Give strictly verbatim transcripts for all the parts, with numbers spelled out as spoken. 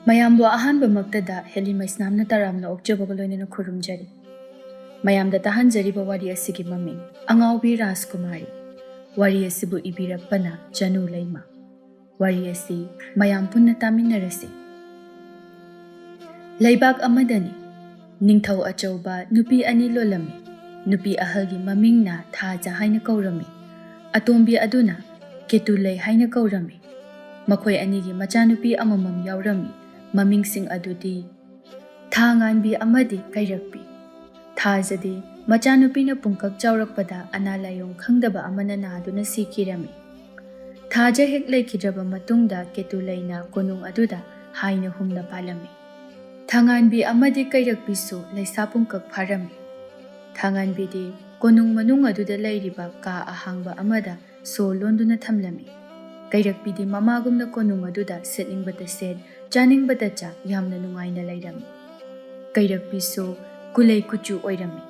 ꯃꯌꯥꯝꯕꯨ ꯑꯍꯥꯟꯕꯃꯛꯇꯗ ꯍꯦꯂꯤ ꯃꯩꯁꯅꯥꯝꯅ ꯇꯔꯥꯝꯅ ꯑꯣꯛꯆꯕꯒ ꯂꯣꯏꯅꯅ ꯈꯨꯔꯨꯝꯖꯔꯤ꯫ ꯃꯌꯥꯝꯗ ꯇꯥꯍꯟꯖꯔꯤꯕ ꯋꯥꯔꯤ ꯑꯁꯤꯒꯤ ꯃꯃꯤꯡ ꯑꯉꯥꯎꯕꯤ ꯔꯥꯖꯀꯨꯃꯥꯔꯤ꯫ ꯋꯥꯔꯤ ꯑꯁꯤꯕꯨ ꯏꯕꯤꯔꯛꯄꯅ ꯆꯅꯨ ꯂꯩꯃ꯫ ꯋꯥꯔꯤ ꯑꯁꯤ ꯃꯌꯥꯝ ꯄꯨꯟꯅ ꯇꯥꯃꯤꯟꯅꯔꯁꯤ꯫ ꯂꯩꯕꯥꯛ ꯑꯃꯗꯅꯤ꯫ ꯅꯤꯡꯊꯧ ꯑꯆꯧꯕ ꯅꯨꯄꯤ ꯑꯅꯤ ꯂꯣꯜꯂꯝꯃꯤ꯫ ꯅꯨꯄꯤ ꯑꯍꯜꯒꯤ ꯃꯃꯤꯡꯅ ꯊꯥꯖ ꯍꯥꯏꯅ ꯀꯧꯔꯝꯃꯤ꯫ ꯑꯇꯣꯝꯕꯤ ꯑꯗꯨꯅ ꯀꯦꯇꯨꯂꯩ ꯍꯥꯏꯅ ꯀꯧꯔꯝꯃꯤ꯫ ꯃꯈꯣꯏ ꯑꯅꯤꯒꯤ ꯃꯆꯥꯅꯨꯄꯤ ꯑꯃꯃꯝ ꯌꯥꯎꯔꯝꯃꯤ꯫ ꯃꯃꯤꯡꯁꯤꯡ ꯑꯗꯨꯗꯤ ꯊꯥꯉꯥꯟꯕꯤ ꯑꯃꯗꯤ ꯀꯩꯔꯛꯄꯤ꯫ ꯊꯥꯖꯗꯤ ꯃꯆꯥꯅꯨꯄꯤꯅ ꯄꯨꯡꯀꯛ ꯆꯥꯎꯔꯛꯄꯗ ꯑꯅꯥ ꯂꯥꯏꯌꯣꯡ ꯈꯪꯗꯕ ꯑꯃꯅ ꯅꯥꯗꯨꯅ ꯁꯤꯈꯤꯔꯝꯃꯤ꯫ ꯊꯥꯖ ꯍꯦꯛ ꯂꯩꯈꯤꯗ꯭ꯔꯕ ꯃꯇꯨꯡꯗ ꯀꯦꯇꯨꯂꯩꯅ ꯀꯣꯅꯨꯡ ꯑꯗꯨꯗ ꯍꯥꯏꯅ ꯍꯨꯝꯅ ꯄꯥꯜꯂꯝꯃꯤ꯫ ꯊꯥꯉꯥꯟꯕꯤ ꯑꯃꯗꯤ ꯀꯩꯔꯛꯄꯤꯁꯨ ꯂꯩꯁꯥ ꯄꯨꯡꯀꯛ ꯐꯥꯔꯝꯃꯤ꯫ ꯊꯥꯉꯥꯟꯕꯤꯗꯤ ꯀꯣꯅꯨꯡ ꯃꯅꯨꯡ ꯑꯗꯨꯗ ꯂꯩꯔꯤꯕ ꯀꯥ ꯑꯍꯥꯡꯕ ꯑꯃꯗ ꯁꯣ ꯂꯣꯟꯗꯨꯅ ꯊꯝꯂꯝꯃꯤ꯫ ꯀꯩꯔꯛꯄꯤꯗꯤ ꯃꯃꯥꯒꯨꯝꯅ ꯀꯣꯅꯨꯡ ꯑꯗꯨꯗ ꯁꯦꯠꯅꯤꯡꯕꯇ ꯁꯦꯠ, ꯆꯥꯅꯤꯡꯕꯇ ꯆꯥ, ꯌꯥꯝꯅ ꯅꯨꯡꯉꯥꯏꯅ ꯂꯩꯔꯝꯃꯤ꯫ ꯀꯩꯔꯛꯄꯤꯁꯨ ꯀꯨꯂꯩ ꯀꯨꯆꯨ ꯑꯣꯏꯔꯝꯃꯤ꯫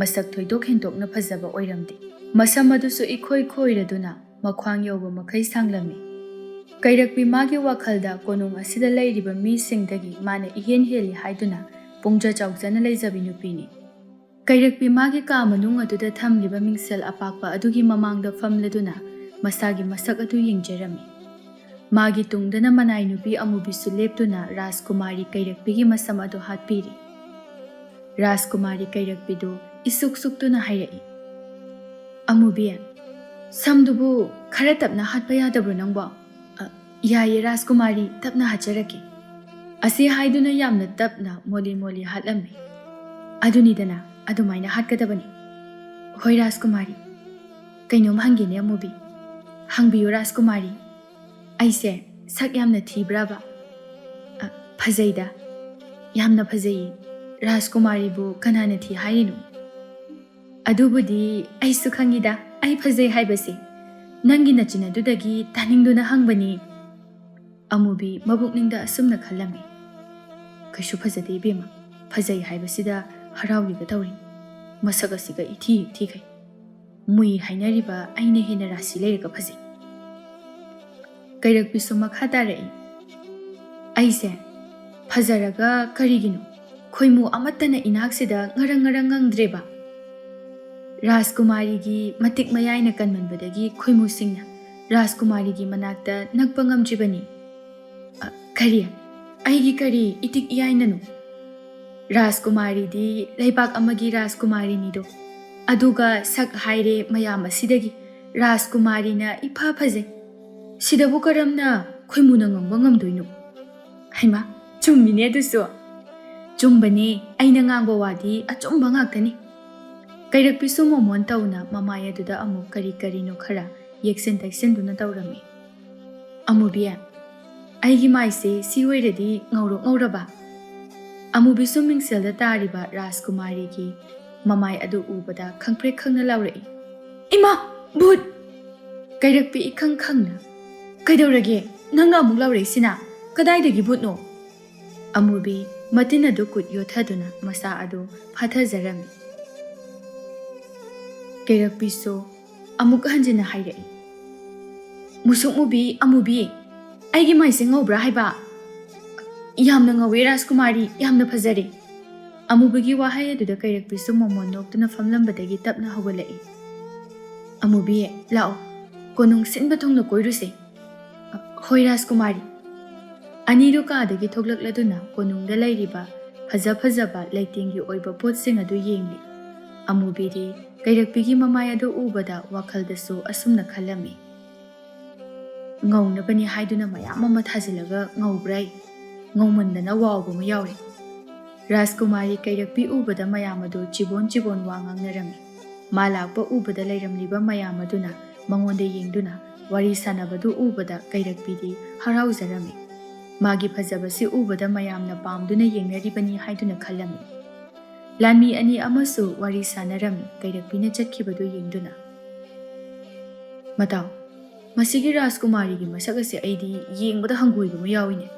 ꯃꯁꯛ ꯊꯣꯏꯗꯣꯛ ꯍꯦꯟꯗꯣꯛꯅ ꯐꯖꯕ ꯑꯣꯏꯔꯝꯗꯦ꯫ ꯃꯁꯝ ꯑꯗꯨꯁꯨ ꯏꯈꯣꯏ ꯈꯣꯏꯔꯗꯨꯅ ꯃꯈ꯭ꯋꯥꯡ ꯌꯧꯕ ꯃꯈꯩ ꯁꯥꯡꯂꯝꯃꯤ꯫ ꯀꯩꯔꯛꯄꯤ ꯃꯥꯒꯤ ꯋꯥꯈꯜꯗ ꯀꯣꯅꯨꯡ ꯑꯁꯤꯗ ꯂꯩꯔꯤꯕ ꯃꯤꯁꯤꯡꯗꯒꯤ ꯃꯥꯅ ꯏꯍꯦꯟ ꯍꯦꯜꯂꯤ ꯍꯥꯏꯗꯨꯅ ꯄꯨꯡꯖ ꯆꯥꯎꯖꯅ ꯂꯩꯖꯕꯤ ꯅꯨꯄꯤꯅꯤ꯫ ꯀꯩꯔꯛꯄꯤ ꯃꯥꯒꯤ ꯀꯥ ꯃꯅꯨꯡ ꯑꯗꯨꯗ ꯊꯝꯂꯤꯕ ꯃꯤꯡꯁꯦꯜ ꯑꯄꯥꯛꯄ ꯑꯗꯨꯒꯤ ꯃꯃꯥꯡꯗ ꯐꯝꯂꯗꯨꯅ ꯃꯁꯥꯒꯤ ꯃꯁꯛ ꯑꯗꯨ ꯌꯦꯡꯖꯔꯝꯃꯤ꯫ ꯃꯥꯒꯤ ꯇꯨꯡꯗꯅ ꯃꯅꯥꯏ ꯅꯨꯄꯤ ꯑꯃꯨꯕꯤꯁꯨ ꯂꯦꯞꯇꯨꯅ ꯔꯥꯖꯀꯨꯃꯥꯔꯤ ꯀꯩꯔꯛꯄꯤꯒꯤ ꯃꯁꯝ ꯑꯗꯨ ꯍꯥꯠꯄꯤꯔꯤ꯫ ꯔꯥꯖꯀꯨꯃꯥꯔꯤ ꯀꯩꯔꯛꯄꯤꯗꯨ ꯏꯁꯨꯛ ꯁꯨꯛꯇꯨꯅ ꯍꯥꯏꯔꯛꯏ, "ꯑꯃꯨꯕꯤ, ꯁꯝꯗꯨꯕꯨ ꯈꯔ ꯇꯞꯅ ꯍꯥꯠꯄ ꯌꯥꯗꯕ꯭ꯔꯣ ꯅꯪꯕꯣ?" "ꯑ, ꯌꯥꯏꯌꯦ ꯔꯥꯖꯀꯨꯃꯥꯔꯤ, ꯇꯞꯅ ꯍꯥꯠꯆꯔꯛꯀꯦ"꯫ ꯑꯁꯤ ꯍꯥꯏꯗꯨꯅ ꯌꯥꯝꯅ ꯇꯞꯅ ꯃꯣꯂꯤ ꯃꯣꯂꯤ ꯍꯥꯠꯂꯝꯃꯤ꯫ "ꯑꯗꯨꯅꯤꯗꯅ, ꯑꯗꯨꯃꯥꯏꯅ ꯍꯥꯠꯀꯗꯕꯅꯤ"꯫ "ꯍꯣꯏ ꯔꯥꯖꯀꯨꯃꯥꯔꯤ, ꯀꯩꯅꯣꯝ ꯍꯪꯒꯦꯅꯦ ꯑꯃꯨꯕꯤ"꯫ "ꯍꯪꯕꯤꯌꯨ ꯔꯥꯖꯀꯨꯃꯥꯔꯤ"꯫ "ꯑꯩꯁꯦ ꯁꯛ ꯌꯥꯝꯅ ꯊꯤꯕ꯭ꯔꯕ?" "ꯑ, ꯐꯖꯩꯗ, ꯌꯥꯝꯅ ꯐꯖꯩꯌꯦ꯫ ꯔꯥꯖꯀꯨꯃꯥꯔꯤꯕꯨ ꯀꯅꯥꯅ ꯊꯤ ꯍꯥꯏꯔꯤꯅꯣ?" "ꯑꯗꯨꯕꯨꯗꯤ ꯑꯩꯁꯨ ꯈꯪꯉꯤꯗ, ꯑꯩ ꯐꯖꯩ ꯍꯥꯏꯕꯁꯦ꯫ ꯅꯪꯒꯤ ꯅꯆꯤꯟ ꯑꯗꯨꯗꯒꯤ ꯇꯥꯅꯤꯡꯗꯨꯅ ꯍꯪꯕꯅꯤ"꯫ ꯑꯃꯨꯕꯤ ꯃꯕꯨꯛꯅꯤꯡꯗ ꯑꯁꯨꯝꯅ ꯈꯜꯂꯝꯃꯤ, "ꯀꯩꯁꯨ ꯐꯖꯗꯦ ꯏꯕꯦꯝꯃ, ꯐꯖꯩ ꯍꯥꯏꯕꯁꯤꯗ ꯍꯔꯥꯎꯔꯤꯕ ꯇꯧꯔꯤ꯫ ꯃꯁꯛ ꯑꯁꯤꯒ ꯏꯊꯤ ꯍꯦꯛ ꯊꯤꯈꯩ꯫ ꯃꯨꯏ ꯍꯥꯏꯅꯔꯤꯕ ꯑꯩꯅ ꯍꯦꯟꯅ ꯔꯥꯁꯤ ꯂꯩꯔꯒ ꯐꯖꯩ"꯫ ꯀꯩꯔꯛꯄꯤꯁꯨ ꯃꯈꯥ ꯇꯥꯔꯛꯏ, "ꯑꯩꯁꯦ ꯐꯖꯔꯒ ꯀꯔꯤꯒꯤꯅꯣ ꯈꯣꯏꯃꯨ ꯑꯃꯠꯇꯅ ꯏꯅꯥꯛꯁꯤꯗ ꯉꯔꯪ ꯉꯔꯪ ꯉꯪꯗ꯭ꯔꯦꯕ? ꯔꯥꯖꯀꯨꯃꯥꯔꯤꯒꯤ ꯃꯇꯤꯛ ꯃꯌꯥꯏꯅ ꯀꯟꯃꯟꯕꯗꯒꯤ ꯈꯣꯏꯃꯨꯁꯤꯡꯅ ꯔꯥꯖꯀꯨꯃꯥꯔꯤꯒꯤ ꯃꯅꯥꯛꯇ ꯅꯛꯄ ꯉꯝꯗ꯭ꯔꯤꯕꯅꯤ꯫ "ꯑ, ꯀꯔꯤ? ꯑꯩꯒꯤ ꯀꯔꯤ ꯏꯇꯤꯛ ꯏꯌꯥꯏꯅꯅꯣ? ꯔꯥꯖꯀꯨꯃꯥꯔꯤꯗꯤ ꯂꯩꯕꯥꯛ ꯑꯃꯒꯤ ꯔꯥꯖꯀꯨꯃꯥꯔꯤꯅꯤꯗꯣ꯫ ꯑꯗꯨꯒ ꯁꯛ ꯍꯥꯏꯔꯦ ꯃꯌꯥꯝ ꯑꯁꯤꯗꯒꯤ ꯔꯥꯖꯀꯨꯃꯥꯔꯤꯅ ꯏꯐ ꯐꯖꯩ꯫ ꯁꯤꯗꯕꯨ ꯀꯔꯝꯅ ꯈꯣꯏꯃꯨꯅ ꯉꯝꯕ ꯉꯝꯗꯣꯏꯅꯣ?" "ꯍꯩꯃꯥ, ꯆꯨꯝꯃꯤꯅꯦ ꯑꯗꯨꯁꯨ!" "ꯆꯨꯝꯕꯅꯦ, ꯑꯩꯅ ꯉꯥꯡꯕ ꯋꯥꯗꯤ ꯑꯆꯨꯝꯕ ꯉꯥꯛꯇꯅꯤ꯫" ꯀꯩꯔꯛꯄꯤꯁꯨ ꯃꯣꯃꯣꯟ ꯇꯧꯅ ꯃꯃꯥꯏ ꯑꯗꯨꯗ ꯑꯃꯨꯛ ꯀꯔꯤ ꯀꯔꯤꯅꯣ ꯈꯔ ꯌꯦꯛꯁꯤꯟ ꯇꯩꯁꯤꯟꯗꯨꯅ ꯇꯧꯔꯝꯃꯤ꯫ "ꯑꯃꯨꯕꯤ, ꯑꯩꯒꯤ ꯃꯥꯏꯁꯦ ꯁꯤ ꯑꯣꯏꯔꯗꯤ ꯉꯧꯔꯣꯛ ꯉꯧꯔꯕ?" ꯑꯃꯨꯕꯤꯁꯨ ꯃꯤꯡꯁꯦꯜꯗ ꯇꯥꯔꯤꯕ ꯔꯥꯖꯀꯨꯃꯥꯔꯤꯒꯤ ꯃꯃꯥꯏ ꯑꯗꯨ ꯎꯕꯗ ꯈꯪꯄ꯭ꯔꯦꯛ ꯈꯪꯅ ꯂꯥꯎꯔꯛꯏ꯫ "ꯏꯃꯥ! ꯚꯨꯠ!" ꯀꯩꯔꯛꯄꯤ ꯏꯈꯪ ꯈꯪꯅ, "ꯀꯩꯗꯧꯔꯒꯦ? ꯅꯪꯅ ꯑꯃꯨꯛ ꯂꯥꯎꯔꯛꯏꯁꯤꯅ? ꯀꯗꯥꯏꯗꯒꯤ ꯚꯨꯠꯅꯣ?" ꯑꯃꯨꯕꯤ ꯃꯇꯤꯟ ꯑꯗꯨ ꯀꯨꯠ ꯌꯣꯠꯊꯗꯨꯅ ꯃꯁꯥ ꯑꯗꯨ ꯐꯥꯊꯖꯔꯝꯃꯤ꯫ ꯀꯩꯔꯛꯄꯤꯁꯨ ꯑꯃꯨꯛ ꯍꯟꯖꯤꯟꯅ ꯍꯥꯏꯔꯛꯏ, "ꯃꯨꯁꯨꯛ ꯃꯨꯕꯤ ꯑꯃꯨꯕꯤ, ꯑꯩꯒꯤ ꯃꯥꯏꯁꯦ ꯉꯧꯕ꯭ꯔꯥ ꯍꯥꯏꯕ?" "ꯌꯥꯝꯅ ꯉꯧꯋꯦ ꯔꯥꯖꯀꯨꯃꯥꯔꯤ, ꯌꯥꯝꯅ ꯐꯖꯔꯦ꯫" ꯑꯃꯨꯕꯤꯒꯤ ꯋꯥꯍꯩ ꯑꯗꯨꯗ ꯀꯩꯔꯛꯄꯤꯁꯨ ꯃꯣꯃꯣꯟ ꯅꯣꯛꯇꯨꯅ ꯐꯝꯂꯝꯕꯗꯒꯤ ꯇꯞꯅ ꯍꯧꯒꯠꯂꯛꯏ꯫ "ꯑꯃꯨꯕꯤ, ꯂꯥꯛꯑꯣ, ꯀꯣꯅꯨꯡ ꯁꯤꯟꯕ ꯊꯨꯡꯅ ꯀꯣꯏꯔꯨꯁꯦ꯫" "ꯍꯣꯏ ꯔꯥꯖꯀꯨꯃꯥꯔꯤ꯫" ꯑꯅꯤꯗꯨ ꯀꯥꯗꯒꯤ ꯊꯣꯛꯂꯛꯂꯗꯨꯅ ꯀꯣꯅꯨꯡꯗ ꯂꯩꯔꯤꯕ ꯐꯖ ꯐꯖꯕ ꯂꯩꯇꯦꯡꯒꯤ ꯑꯣꯏꯕ ꯄꯣꯠꯁꯤꯡ ꯑꯗꯨ ꯌꯦꯡꯂꯤ꯫ ꯑꯃꯨꯕꯤꯗꯤ ꯀꯩꯔꯛꯄꯤꯒꯤ ꯃꯃꯥꯏ ꯑꯗꯨ ꯎꯕꯗ ꯋꯥꯈꯜꯗꯁꯨ ꯑꯁꯨꯝꯅ ꯈꯜꯂꯝꯃꯤ, "ꯉꯧꯅꯕꯅꯤ ꯍꯥꯏꯗꯨꯅ ꯃꯌꯥꯝ ꯑꯃ ꯊꯥꯖꯤꯜꯂꯒ ꯉꯧꯕ꯭ꯔꯥ? ꯉꯧꯃꯟꯗꯅ ꯋꯥꯎꯕ ꯑꯃ ꯌꯥꯎꯔꯦ꯫" ꯔꯥꯖꯀꯨꯃꯥꯔꯤ ꯀꯩꯔꯛꯄꯤ ꯎꯕꯗ ꯃꯌꯥꯝ ꯑꯗꯨ ꯆꯤꯕꯣꯟ ꯆꯤꯕꯣꯟ ꯋꯥ ꯉꯥꯡꯅꯔꯝꯃꯤ꯫ ꯃꯥ ꯂꯥꯛꯄ ꯎꯕꯗ ꯂꯩꯔꯝꯂꯤꯕ ꯃꯌꯥꯝ ꯑꯗꯨꯅ ꯃꯉꯣꯟꯗ ꯌꯦꯡꯗꯨꯅ ꯋꯥꯔꯤ ꯁꯥꯟꯅꯕꯗꯨ ꯎꯕꯗ ꯀꯩꯔꯛꯄꯤꯗꯤ ꯍꯔꯥꯎꯖꯔꯝꯃꯤ꯫ ꯃꯥꯒꯤ ꯐꯖꯕꯁꯤ ꯎꯕꯗ ꯃꯌꯥꯝꯅ ꯄꯥꯝꯗꯨꯅ ꯌꯦꯡꯅꯔꯤꯕꯅꯤ ꯍꯥꯏꯗꯨꯅ ꯈꯜꯂꯝꯃꯤ꯫ ꯂꯥꯟꯃꯤ ꯑꯅꯤ ꯑꯃꯁꯨ ꯋꯥꯔꯤ ꯁꯥꯟꯅꯔꯝꯃꯤ, ꯀꯩꯔꯛꯄꯤꯅ ꯆꯠꯈꯤꯕꯗꯨ ꯌꯦꯡꯗꯨꯅ꯫ "ꯃꯇꯥꯎ, ꯃꯁꯤꯒꯤ ꯔꯥꯖꯀꯨꯃꯥꯔꯤꯒꯤ ꯃꯁꯛ ꯑꯁꯤ ꯑꯩꯗꯤ ꯌꯦꯡꯕꯗ ꯍꯪꯒꯣꯏꯕ ꯑꯃ ꯌꯥꯎꯏꯅꯦ꯫"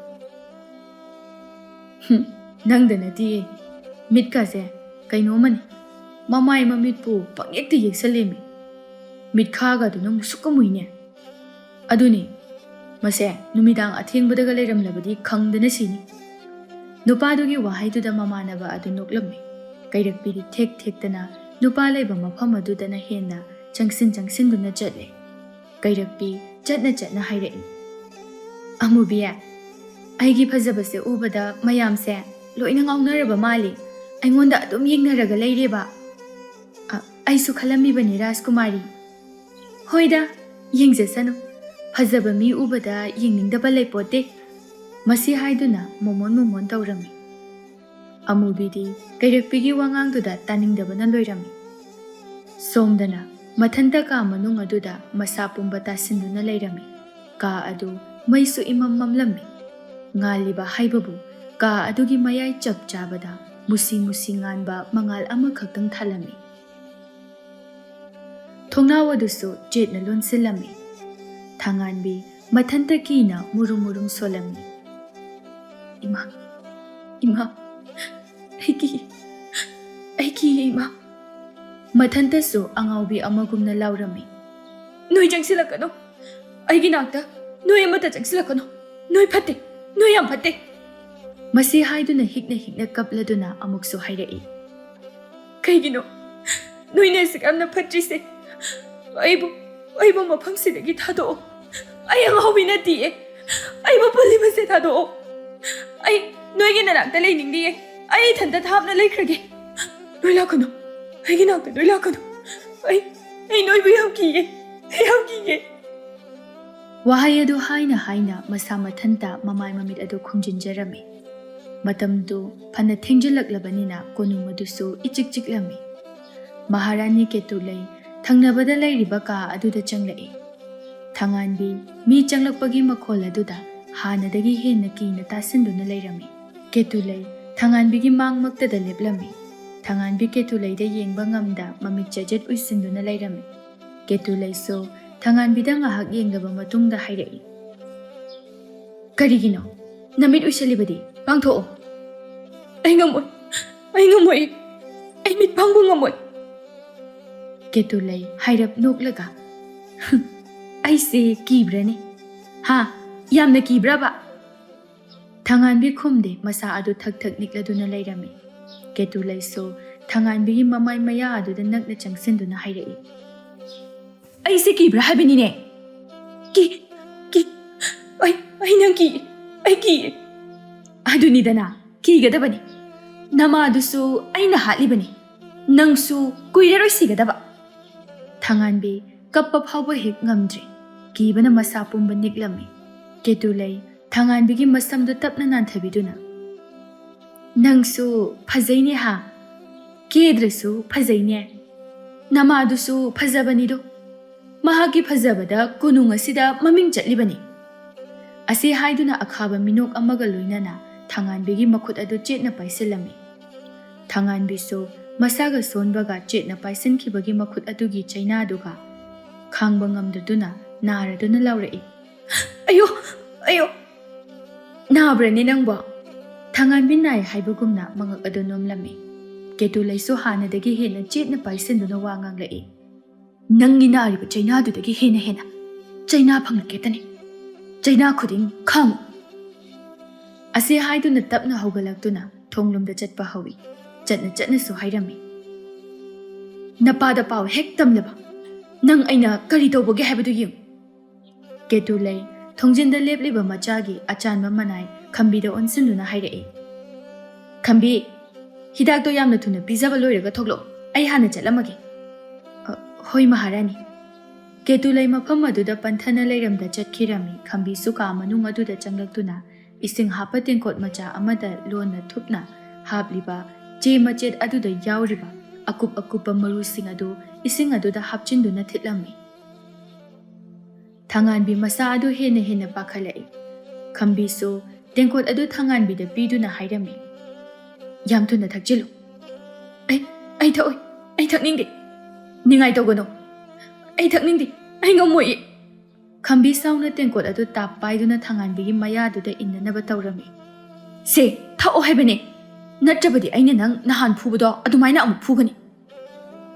"ꯍꯨꯝ, ꯅꯪꯗ ꯅꯠꯇꯤꯌꯦ, ꯃꯤꯠꯀꯁꯦ ꯀꯩꯅꯣꯝꯃꯅꯤ꯫ ꯃꯃꯥꯏ ꯃꯃꯤꯠꯄꯨ ꯄꯪꯌꯦꯛꯇ ꯌꯦꯛꯁꯜꯂꯦꯃꯤ꯫ ꯃꯤꯠꯈꯥꯒꯗꯨꯅ ꯃꯨꯁꯨꯛꯀ ꯃꯨꯏꯅꯦ꯫ ꯑꯗꯨꯅꯤ, ꯃꯁꯦ ꯅꯨꯃꯤꯗꯥꯡ ꯑꯊꯦꯡꯕꯗꯒ ꯂꯩꯔꯝꯂꯕꯗꯤ ꯈꯪꯗꯅ ꯁꯤꯅꯤ꯫" ꯅꯨꯄꯥꯗꯨꯒꯤ ꯋꯥꯍꯩꯗꯨꯗ ꯃꯃꯥꯟꯅꯕ ꯑꯗꯨ ꯅꯣꯛꯂꯝꯃꯤ꯫ ꯀꯩꯔꯛꯄꯤꯗꯤ ꯊꯦꯛ ꯊꯦꯛꯇꯅ ꯅꯨꯄꯥ ꯂꯩꯕ ꯃꯐꯝ ꯑꯗꯨꯗꯅ ꯍꯦꯟꯅ ꯆꯪꯁꯤꯟ ꯆꯪꯁꯤꯟꯗꯨꯅ ꯆꯠꯂꯦ꯫ ꯀꯩꯔꯛꯄꯤ ꯆꯠꯅ ꯆꯠꯅ ꯍꯥꯏꯔꯛꯏ, "ꯑꯃꯨꯕꯤ, ꯑꯩꯒꯤ ꯐꯖꯕꯁꯦ ꯎꯕꯗ ꯃꯌꯥꯝꯁꯦ ꯂꯣꯏꯅ ꯉꯥꯎꯅꯔꯕ ꯃꯥꯜꯂꯤ꯫ ꯑꯩꯉꯣꯟꯗ ꯑꯗꯨꯝ ꯌꯦꯡꯅꯔꯒ ꯂꯩꯔꯦꯕ꯫ ꯑ, ꯑꯩꯁꯨ ꯈꯜꯂꯝꯃꯤꯕꯅꯤ ꯔꯥꯖꯀꯨꯃꯥꯔꯤ꯫" "ꯍꯣꯏꯗ, ꯌꯦꯡꯖꯁꯅꯨ꯫ ꯐꯖꯕ ꯃꯤ ꯎꯕꯗ ꯌꯦꯡꯅꯤꯡꯗꯕ ꯂꯩꯄꯣꯠꯇꯦ꯫" ꯃꯁꯤ ꯍꯥꯏꯗꯨꯅ ꯃꯣꯃꯣꯟ ꯃꯣꯃꯣꯟ ꯇꯧꯔꯝꯃꯤ꯫ ꯑꯃꯨꯕꯤꯗꯤ ꯀꯩꯔꯛꯄꯤꯒꯤ ꯋꯥꯉꯥꯡꯗꯨꯗ ꯇꯥꯅꯤꯡꯗꯕꯅ ꯂꯣꯏꯔꯝꯃꯤ꯫ ꯁꯣꯝꯗꯅ ꯃꯊꯟꯇ ꯀꯥ ꯃꯅꯨꯡ ꯑꯗꯨꯗ ꯃꯁꯥ ꯄꯨꯝꯕ ꯇꯥꯁꯤꯟꯗꯨꯅ ꯂꯩꯔꯝꯃꯤ꯫ ꯀꯥ ꯑꯗꯨ ꯃꯩꯁꯨ ꯏꯃꯝ ꯃꯝꯂꯝꯃꯤ꯫ ꯉꯥꯜꯂꯤꯕ ꯍꯥꯏꯕꯕꯨ ꯀꯥ ꯑꯗꯨꯒꯤ ꯃꯌꯥꯏ ꯆꯞ ꯆꯥꯕꯗ ꯃꯨꯁꯤ ꯃꯨꯁꯤ ꯉꯥꯟꯕ ꯃꯉꯥꯜ ꯑꯃꯈꯛꯇꯪ ꯊꯥꯜꯂꯝꯃꯤ꯫ ꯊꯣꯡꯅꯥꯎ ꯑꯗꯨꯁꯨ ꯆꯦꯠꯅ ꯂꯣꯟꯁꯤꯜꯂꯝꯃꯤ꯫ ꯊꯥꯉꯥꯟꯕꯤ ꯃꯊꯟꯇ ꯀꯤꯅ ꯃꯨꯔꯨꯝ ꯃꯨꯔꯨꯝ ꯁꯣꯜꯂꯝꯃꯤ꯫ "ꯏꯃꯥ, ꯏꯃꯥ, ꯑꯩ ꯀꯤ, ꯑꯩ ꯀꯤꯌꯦ ꯏꯃꯥ꯫" ꯃꯊꯟꯇꯁꯨ ꯑꯉꯥꯎꯕꯤ ꯑꯃꯒꯨꯝꯅ ꯂꯥꯎꯔꯝꯃꯤ꯫ "ꯅꯣꯏ ꯆꯪꯁꯤꯜꯂꯛꯀꯅꯨ, ꯑꯩꯒꯤ ꯅꯥꯛꯇ ꯅꯣꯏ ꯑꯃꯠꯇ ꯆꯪꯁꯤꯜꯂꯛꯀꯅꯨ꯫ ꯅꯣꯏ ꯐꯠꯇꯦ, ꯅꯣꯏ ꯌꯥꯝ ꯐꯠꯇꯦ꯫" ꯃꯁꯤ ꯍꯥꯏꯗꯨꯅ ꯍꯤꯛꯅ ꯍꯤꯛꯅ ꯀꯞꯂꯗꯨꯅ ꯑꯃꯨꯛꯁꯨ ꯍꯥꯏꯔꯛꯏ꯫ "ꯀꯩꯒꯤꯅꯣ ꯅꯣꯏꯅ ꯑꯁꯨꯛ ꯌꯥꯝꯅ ꯐꯠꯇ꯭ꯔꯤꯁꯦ? ꯑꯩꯕꯨ, ꯑꯩꯕꯨ ꯃꯐꯝꯁꯤꯗꯒꯤ ꯊꯥꯗꯣꯛꯑꯣ꯫ ꯑꯩ ꯑꯉꯥꯎꯕꯤ ꯅꯠꯇꯤꯌꯦ꯫ ꯑꯩꯕꯨ ꯄꯨꯜꯂꯤꯕꯁꯦ ꯊꯥꯗꯣꯛꯑꯣ꯫ ꯑꯩ ꯅꯣꯏꯒꯤ ꯅꯅꯥꯛꯇ ꯂꯩꯅꯤꯡꯗꯤꯌꯦ꯫ ꯑꯩ ꯏꯊꯟꯇ ꯊꯥꯞꯅ ꯂꯩꯈ꯭ꯔꯒꯦ꯫ ꯅꯣꯏ ꯂꯥꯛꯀꯅꯨ꯫ ꯑꯩꯒꯤ ꯅꯥꯛꯇ ꯅꯣꯏ ꯂꯥꯛꯀꯅꯨ꯫ ꯑꯩ, ꯑꯩ ꯅꯣꯏꯕꯨ ꯌꯥꯝ ꯀꯤꯌꯦ꯫ ꯑꯩ ꯌꯥꯝ ꯀꯤꯌꯦ꯫" ꯋꯥꯍꯩ ꯑꯗꯨ ꯍꯥꯏꯅ ꯍꯥꯏꯅ ꯃꯁꯥ ꯃꯊꯟꯇ ꯃꯃꯥꯏ ꯃꯃꯤꯠ ꯑꯗꯨ ꯈꯨꯝꯖꯤꯟꯖꯔꯝꯃꯤ꯫ ꯃꯇꯝꯗꯨ ꯐꯅ ꯊꯦꯡꯖꯤꯜꯂꯛꯂꯕꯅꯤꯅ ꯀꯣꯅꯨꯡ ꯑꯗꯨꯁꯨ ꯏꯆꯤꯛ ꯆꯤꯛꯂꯝꯃꯤ꯫ ꯃꯍꯥꯔꯥꯅꯤ ꯀꯦꯇꯨꯂꯩ ꯊꯪꯅꯕꯗ ꯂꯩꯔꯤꯕ ꯀꯥ ꯑꯗꯨꯗ ꯆꯪꯂꯛꯏ꯫ ꯊꯥꯉꯥꯟꯕꯤ ꯃꯤ ꯆꯪꯂꯛꯄꯒꯤ ꯃꯈꯣꯜ ꯑꯗꯨꯗ ꯍꯥꯟꯅꯗꯒꯤ ꯍꯦꯟꯅ ꯀꯤꯅ ꯇꯥꯁꯤꯟꯗꯨꯅ ꯂꯩꯔꯝꯃꯤ꯫ ꯀꯦꯇꯨꯂꯩ ꯊꯥꯉꯥꯟꯕꯤꯒꯤ ꯃꯥꯡꯃꯛꯇꯗ ꯂꯦꯞꯂꯝꯃꯤ꯫ ꯊꯥꯉꯥꯟꯕꯤ ꯀꯦꯇꯨꯂꯩꯗ ꯌꯦꯡꯕ ꯉꯝꯗ ꯃꯃꯤꯠ ꯆꯖꯦꯠ ꯎꯏꯁꯤꯟꯗꯨꯅ ꯂꯩꯔꯝꯃꯤ꯫ ꯀꯦꯇꯨꯂꯩꯁꯨ ꯊꯥꯉꯥꯟꯕꯤꯗ ꯉꯥꯏꯍꯥꯛ ꯌꯦꯡꯂꯕ ꯃꯇꯨꯡꯗ ꯍꯥꯏꯔꯛꯏ, "ꯀꯔꯤꯒꯤꯅꯣ? ꯅꯃꯤꯠ ꯎꯏꯁꯤꯜꯂꯤꯕꯗꯤ? ꯄꯥꯡꯊꯣꯛꯑꯣ꯫" "ꯑꯩ ꯉꯝꯃꯣꯏ, ꯑꯩ ꯉꯝꯃꯣꯏ, ꯑꯩ ꯃꯤꯠ ꯄꯥꯡꯕ ꯉꯝꯃꯣꯏ꯫" ꯀꯦꯇꯨꯂꯩ ꯍꯥꯏꯔꯞ ꯅꯣꯛꯂꯒ, "ꯑꯩꯁꯦ ꯀꯤꯕ꯭ꯔꯅꯦ? ꯍꯥ? ꯌꯥꯝꯅ ꯀꯤꯕ꯭ꯔꯕ?" ꯊꯉꯥꯟꯕꯤ ꯈꯨꯝꯗꯦ, ꯃꯁꯥ ꯑꯗꯨ ꯊꯛ ꯊꯛ ꯅꯤꯛꯂꯗꯨꯅ ꯂꯩꯔꯝꯃꯤ꯫ ꯀꯦꯇꯨꯂꯩꯁꯨ ꯊꯉꯥꯟꯕꯤꯒꯤ ꯃꯃꯥꯏ ꯃꯌꯥ ꯑꯗꯨꯗ ꯅꯛꯅ ꯆꯪꯁꯤꯟꯗꯨꯅ ꯍꯥꯏꯔꯛꯏ, "ꯑꯩꯁꯦ ꯀꯤꯕ꯭ꯔꯥ ꯍꯥꯏꯕꯅꯤꯅꯦ?" "ꯀꯤ, ꯀꯤ, ꯑꯩ, ꯑꯩ ꯅꯪ ꯀꯤ, ꯑꯩ ꯀꯤ"꯫ "ꯑꯗꯨꯅꯤꯗꯅ, ꯀꯤꯒꯗꯕꯅꯤ꯫ ꯅꯃꯥꯗꯨꯁꯨ ꯑꯩꯅ ꯍꯥꯠꯂꯤꯕꯅꯤ꯫ ꯅꯪꯁꯨ ꯀꯨꯏꯔꯔꯣꯏ ꯁꯤꯒꯗꯕ"꯫ ꯊꯉꯥꯟꯕꯤ ꯀꯞꯄ ꯐꯥꯎꯕ ꯍꯦꯛ ꯉꯝꯗ꯭ꯔꯦ꯫ ꯀꯤꯕꯅ ꯃꯁꯥ ꯄꯨꯝꯕ ꯅꯤꯛꯂꯝꯃꯤ꯫ ꯀꯦꯇꯨꯂꯩ ꯊꯉꯥꯟꯕꯤꯒꯤ ꯃꯁꯝꯗꯨ ꯇꯞꯅ ꯅꯥꯟꯊꯕꯤꯗꯨꯅ, "ꯅꯪꯁꯨ ꯐꯖꯩꯅꯦ ꯍꯥ? ꯀꯦꯗ꯭ꯔꯁꯨ ꯐꯖꯩꯅꯦ꯫ ꯅꯃꯥꯗꯨꯁꯨ ꯐꯖꯕꯅꯤꯗꯣ꯫ ꯃꯍꯥꯛꯀꯤ ꯐꯖꯕꯗ ꯀꯣꯅꯨꯡ ꯑꯁꯤꯗ ꯃꯃꯤꯡ ꯆꯠꯂꯤꯕꯅꯤ"꯫ ꯑꯁꯤ ꯍꯥꯏꯗꯨꯅ ꯑꯈꯥꯕ ꯃꯤꯅꯣꯛ ꯑꯃꯒ ꯂꯣꯏꯅꯅ ꯊꯉꯥꯟꯕꯤꯒꯤ ꯃꯈꯨꯠ ꯑꯗꯨ ꯆꯦꯠꯅ ꯄꯥꯏꯁꯤꯜꯂꯝꯃꯤ꯫ ꯊꯉꯥꯟꯕꯤꯁꯨ ꯃꯁꯥꯒ ꯁꯣꯟꯕꯒ ꯆꯦꯠꯅ ꯄꯥꯏꯁꯤꯟꯈꯤꯕꯒꯤ ꯃꯈꯨꯠ ꯑꯗꯨꯒꯤ ꯆꯩꯅꯥꯗꯨꯒ ꯈꯥꯡꯕ ꯉꯝꯗꯗꯨꯅ ꯅꯥꯔꯗꯨꯅ ꯂꯥꯎꯔꯛꯏ, "ꯑꯌꯣ! ꯑꯌꯣ!" "ꯅꯥꯕ꯭ꯔꯅꯦ ꯅꯪꯕꯣ?" ꯊꯉꯥꯟꯕꯤ ꯅꯥꯏ ꯍꯥꯏꯕꯒꯨꯝꯅ ꯃꯉꯛ ꯑꯗꯨ ꯅꯣꯝꯂꯝꯃꯤ꯫ ꯀꯦꯇꯨꯂꯩꯁꯨ ꯍꯥꯟꯅꯗꯒꯤ ꯍꯦꯟꯅ ꯆꯦꯠꯅ ꯄꯥꯏꯁꯤꯟꯗꯨꯅ ꯋꯥ ꯉꯥꯡꯂꯛꯏ, "ꯅꯪꯒꯤ ꯅꯥꯔꯤꯕ ꯆꯩꯅꯥꯗꯨꯗꯒꯤ ꯍꯦꯟꯅ ꯍꯦꯟꯅ ꯆꯩꯅꯥ ꯐꯪꯂꯛꯀꯦꯇꯅꯤ꯫ ꯆꯩꯅꯥ ꯈꯨꯗꯤꯡ ꯈꯥꯡꯉꯨ"꯫ ꯑꯁꯤ ꯍꯥꯏꯗꯨꯅ ꯇꯞꯅ ꯍꯧꯒꯠꯂꯛꯇꯨꯅ ꯊꯣꯡꯂꯣꯝꯗ ꯆꯠꯄ ꯍꯧꯏ꯫ ꯆꯠꯅ ꯆꯠꯅꯁꯨ ꯍꯥꯏꯔꯝꯃꯤ, "ꯅꯄꯥꯗ ꯄꯥꯎ ꯍꯦꯛ ꯇꯝꯂꯕ ꯅꯪ ꯑꯩꯅ ꯀꯔꯤ ꯇꯧꯕꯒꯦ ꯍꯥꯏꯕꯗꯨ ꯌꯦꯡꯉꯨ"꯫ ꯀꯦꯇꯨꯂꯩ ꯊꯣꯡꯖꯤꯟꯗ ꯂꯦꯞꯂꯤꯕ ꯃꯆꯥꯒꯤ ꯑꯆꯥꯟꯕ ꯃꯅꯥꯏ ꯈꯝꯕꯤꯗ ꯑꯣꯟꯁꯤꯟꯗꯨꯅ ꯍꯥꯏꯔꯛꯏ, "ꯈꯝꯕꯤ, ꯍꯤꯗꯥꯛꯇꯣ ꯌꯥꯝꯅ ꯊꯨꯅ ꯄꯤꯖꯕ ꯂꯣꯏꯔꯒ ꯊꯣꯛꯂꯛꯑꯣ, ꯑꯩ ꯍꯥꯟꯅ ꯆꯠꯂꯝꯃꯒꯦ"꯫ "ꯑ, ꯍꯣꯏ ꯃꯍꯥꯔꯥꯅꯤ"꯫ ꯀꯦꯇꯨꯂꯩ ꯃꯐꯝ ꯑꯗꯨꯗ ꯄꯟꯊꯅ ꯂꯩꯔꯝꯗ ꯆꯠꯈꯤꯔꯝꯃꯤ꯫ ꯈꯝꯕꯤꯁꯨ ꯀꯥ ꯃꯅꯨꯡ ꯑꯗꯨꯗ ꯆꯪꯂꯛꯇꯨꯅ ꯏꯁꯤꯡ ꯍꯥꯞꯄ ꯇꯦꯡꯀꯣꯠ ꯃꯆꯥ ꯑꯃꯗ ꯂꯣꯟꯅ ꯊꯨꯞꯅ ꯍꯥꯞꯂꯤꯕ ꯆꯦ ꯃꯆꯦꯠ ꯑꯗꯨꯗ ꯌꯥꯎꯔꯤꯕ ꯑꯀꯨꯞ ꯑꯀꯨꯞꯄ ꯃꯔꯨꯁꯤꯡ ꯑꯗꯨ ꯏꯁꯤꯡ ꯑꯗꯨꯗ ꯍꯥꯞꯆꯤꯟꯗꯨꯅ ꯊꯤꯠꯂꯝꯃꯤ꯫ ꯊꯉꯥꯟꯕꯤ ꯃꯁꯥ ꯑꯗꯨ ꯍꯦꯟꯅ ꯍꯦꯟꯅ ꯄꯥꯈꯠꯂꯛꯏ꯫ ꯈꯝꯕꯤꯁꯨ ꯇꯦꯡꯀꯣꯠ ꯑꯗꯨ ꯊꯉꯥꯟꯕꯤꯗ ꯄꯤꯗꯨꯅ ꯍꯥꯏꯔꯝꯃꯤ, "ꯌꯥꯝ ꯊꯨꯅ ꯊꯛꯆꯤꯜꯂꯨ"꯫ "ꯑꯩ, ꯑꯩ ꯊꯛꯑꯣꯏ, ꯑꯩ ꯊꯛꯅꯤꯡꯗꯦ"꯫ "ꯅꯤꯡꯉꯥꯏ ꯇꯧꯒꯅꯨ"꯫ "ꯑꯩ ꯊꯛꯅꯤꯡꯗꯦ, ꯑꯩ ꯉꯝꯃꯣꯏꯌꯦ"꯫ ꯈꯝꯕꯤ ꯁꯥꯎꯅ ꯇꯦꯡꯀꯣꯠ ꯑꯗꯨ ꯇꯥꯞ ꯄꯥꯏꯗꯨꯅ ꯊꯉꯥꯟꯕꯤꯒꯤ ꯃꯌꯥꯗꯨꯗ ꯏꯟꯅꯅꯕ ꯇꯧꯔꯝꯃꯤ꯫ "ꯁꯦ, ꯊꯛꯑꯣ ꯍꯥꯏꯕꯅꯦ, ꯅꯠꯇ꯭ꯔꯕꯗꯤ ꯑꯩꯅ ꯅꯪ ꯅꯍꯥꯟ ꯐꯨꯕꯗꯣ ꯑꯗꯨꯃꯥꯏꯅ ꯑꯃꯨꯛ ꯐꯨꯒꯅꯤ"꯫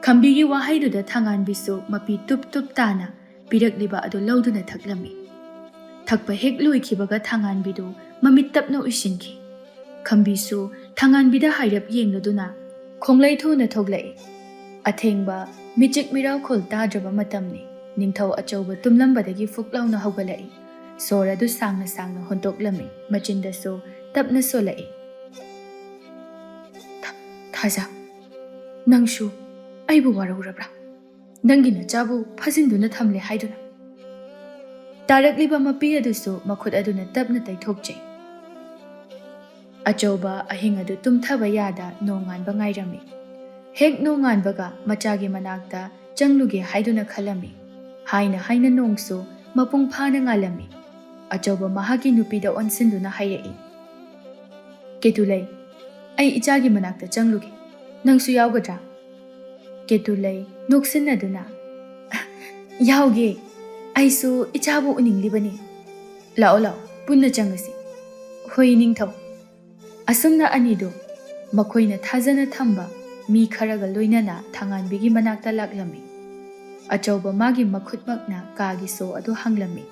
ꯈꯝꯕꯤꯒꯤ ꯋꯥꯍꯩꯗꯨꯗ ꯊꯉꯥꯟꯕꯤꯁꯨ ꯃꯄꯤ ꯇꯨꯞ ꯇꯨꯞ ꯇꯥꯅ ꯄꯤꯔꯛꯂꯤꯕ ꯑꯗꯨ ꯂꯧꯗꯨꯅ ꯊꯛꯂꯝꯃꯤ꯫ ꯊꯛꯄ ꯍꯦꯛ ꯂꯣꯏꯈꯤꯕꯒ ꯊꯥꯉꯥꯟꯕꯤꯗꯨ ꯃꯃꯤꯠ ꯇꯞꯅ ꯎꯏꯁꯤꯟꯈꯤ꯫ ꯈꯝꯕꯤꯁꯨ ꯊꯥꯉꯥꯟꯕꯤꯗ ꯍꯥꯏꯔꯞ ꯌꯦꯡꯂꯗꯨꯅ ꯈꯣꯡꯂꯩ ꯊꯨꯅ ꯊꯣꯛꯂꯛꯏ꯫ ꯑꯊꯦꯡꯕ ꯃꯤꯆꯤꯛ ꯃꯤꯔꯥꯎꯈꯣꯜ ꯇꯥꯗ꯭ꯔꯕ ꯃꯇꯝꯅꯤ꯫ ꯅꯤꯡꯊꯧ ꯑꯆꯧꯕ ꯇꯨꯝꯂꯝꯕꯗꯒꯤ ꯐꯨꯛ ꯂꯥꯎꯅ ꯍꯧꯒꯠꯂꯛꯏ꯫ ꯁꯣꯔ ꯑꯗꯨ ꯁꯥꯡꯅ ꯁꯥꯡꯅ ꯍꯣꯟꯇꯣꯛꯂꯝꯃꯤ, ꯃꯆꯤꯟꯗꯁꯨ ꯇꯞꯅ ꯁꯣꯜꯂꯛꯏ꯫ "ꯊ-, ꯊꯥꯖ, ꯅꯪꯁꯨ ꯑꯩꯕꯨ ꯋꯥꯔꯧꯔꯕ꯭ꯔꯥ? ꯅꯪꯒꯤ ꯅꯆꯥꯕꯨ ꯐꯥꯖꯤꯟꯗꯨꯅ ꯊꯝꯂꯦ ꯍꯥꯏꯗꯨꯅ?" ꯇꯥꯔꯛꯂꯤꯕ ꯃꯄꯤ ꯑꯗꯨꯁꯨ ꯃꯈꯨꯠ ꯑꯗꯨꯅ ꯇꯞꯅ ꯇꯩꯊꯣꯛꯆꯩ꯫ ꯑꯆꯧꯕ ꯑꯍꯤꯡ ꯑꯗꯨ ꯇꯨꯝꯊꯕ ꯌꯥꯗ ꯅꯣꯡꯉꯥꯟꯕ ꯉꯥꯏꯔꯝꯃꯤ꯫ ꯍꯦꯛ ꯅꯣꯡꯉꯥꯟꯕꯒ ꯃꯆꯥꯒꯤ ꯃꯅꯥꯛꯇ ꯆꯪꯂꯨꯒꯦ ꯍꯥꯏꯗꯨꯅ ꯈꯜꯂꯝꯃꯤ꯫ ꯍꯥꯏꯅ ꯍꯥꯏꯅ ꯅꯣꯡꯁꯨ ꯃꯄꯨꯡ ꯐꯥꯅ ꯉꯥꯜꯂꯝꯃꯤ꯫ ꯑꯆꯧꯕ ꯃꯍꯥꯛꯀꯤ ꯅꯨꯄꯤꯗ ꯑꯣꯟꯁꯤꯟꯗꯨꯅ ꯍꯥꯏꯔꯛꯏ, "ꯀꯦꯇꯨꯂꯩ, ꯑꯩ ꯏꯆꯥꯒꯤ ꯃꯅꯥꯛꯇ ꯆꯪꯂꯨꯒꯦ꯫ ꯅꯪꯁꯨ ꯌꯥꯎꯒꯗ꯭ꯔꯥ?" ꯀꯦꯇꯨꯂꯩ ꯅꯣꯛꯁꯤꯟꯅꯗꯨꯅ, "ꯌꯥꯎꯒꯦ꯫ ꯑꯩꯁꯨ ꯏꯆꯥꯕꯨ ꯎꯅꯤꯡꯂꯤꯕꯅꯤ꯫ ꯂꯥꯛꯑꯣ, ꯂꯥꯛꯑꯣ, ꯄꯨꯟꯅ ꯆꯪꯉꯁꯤ꯫" "ꯍꯣꯏ, ꯅꯤꯡꯊꯧ꯫" ꯑꯁꯨꯝꯅ ꯑꯅꯤꯗꯨ ꯃꯈꯣꯏꯅ ꯊꯥꯖꯅ ꯊꯝꯕ ꯃꯤ ꯈꯔꯒ ꯂꯣꯏꯅꯅ ꯊꯥꯉꯥꯟꯕꯤꯒꯤ ꯃꯅꯥꯛꯇ ꯂꯥꯛꯂꯝꯃꯤ꯫ ꯑꯆꯧꯕ ꯃꯥꯒꯤ ꯃꯈꯨꯠꯃꯛꯅ ꯀꯥꯒꯤ ꯁꯣ ꯑꯗꯨ ꯍꯥꯡꯂꯝꯃꯤ꯫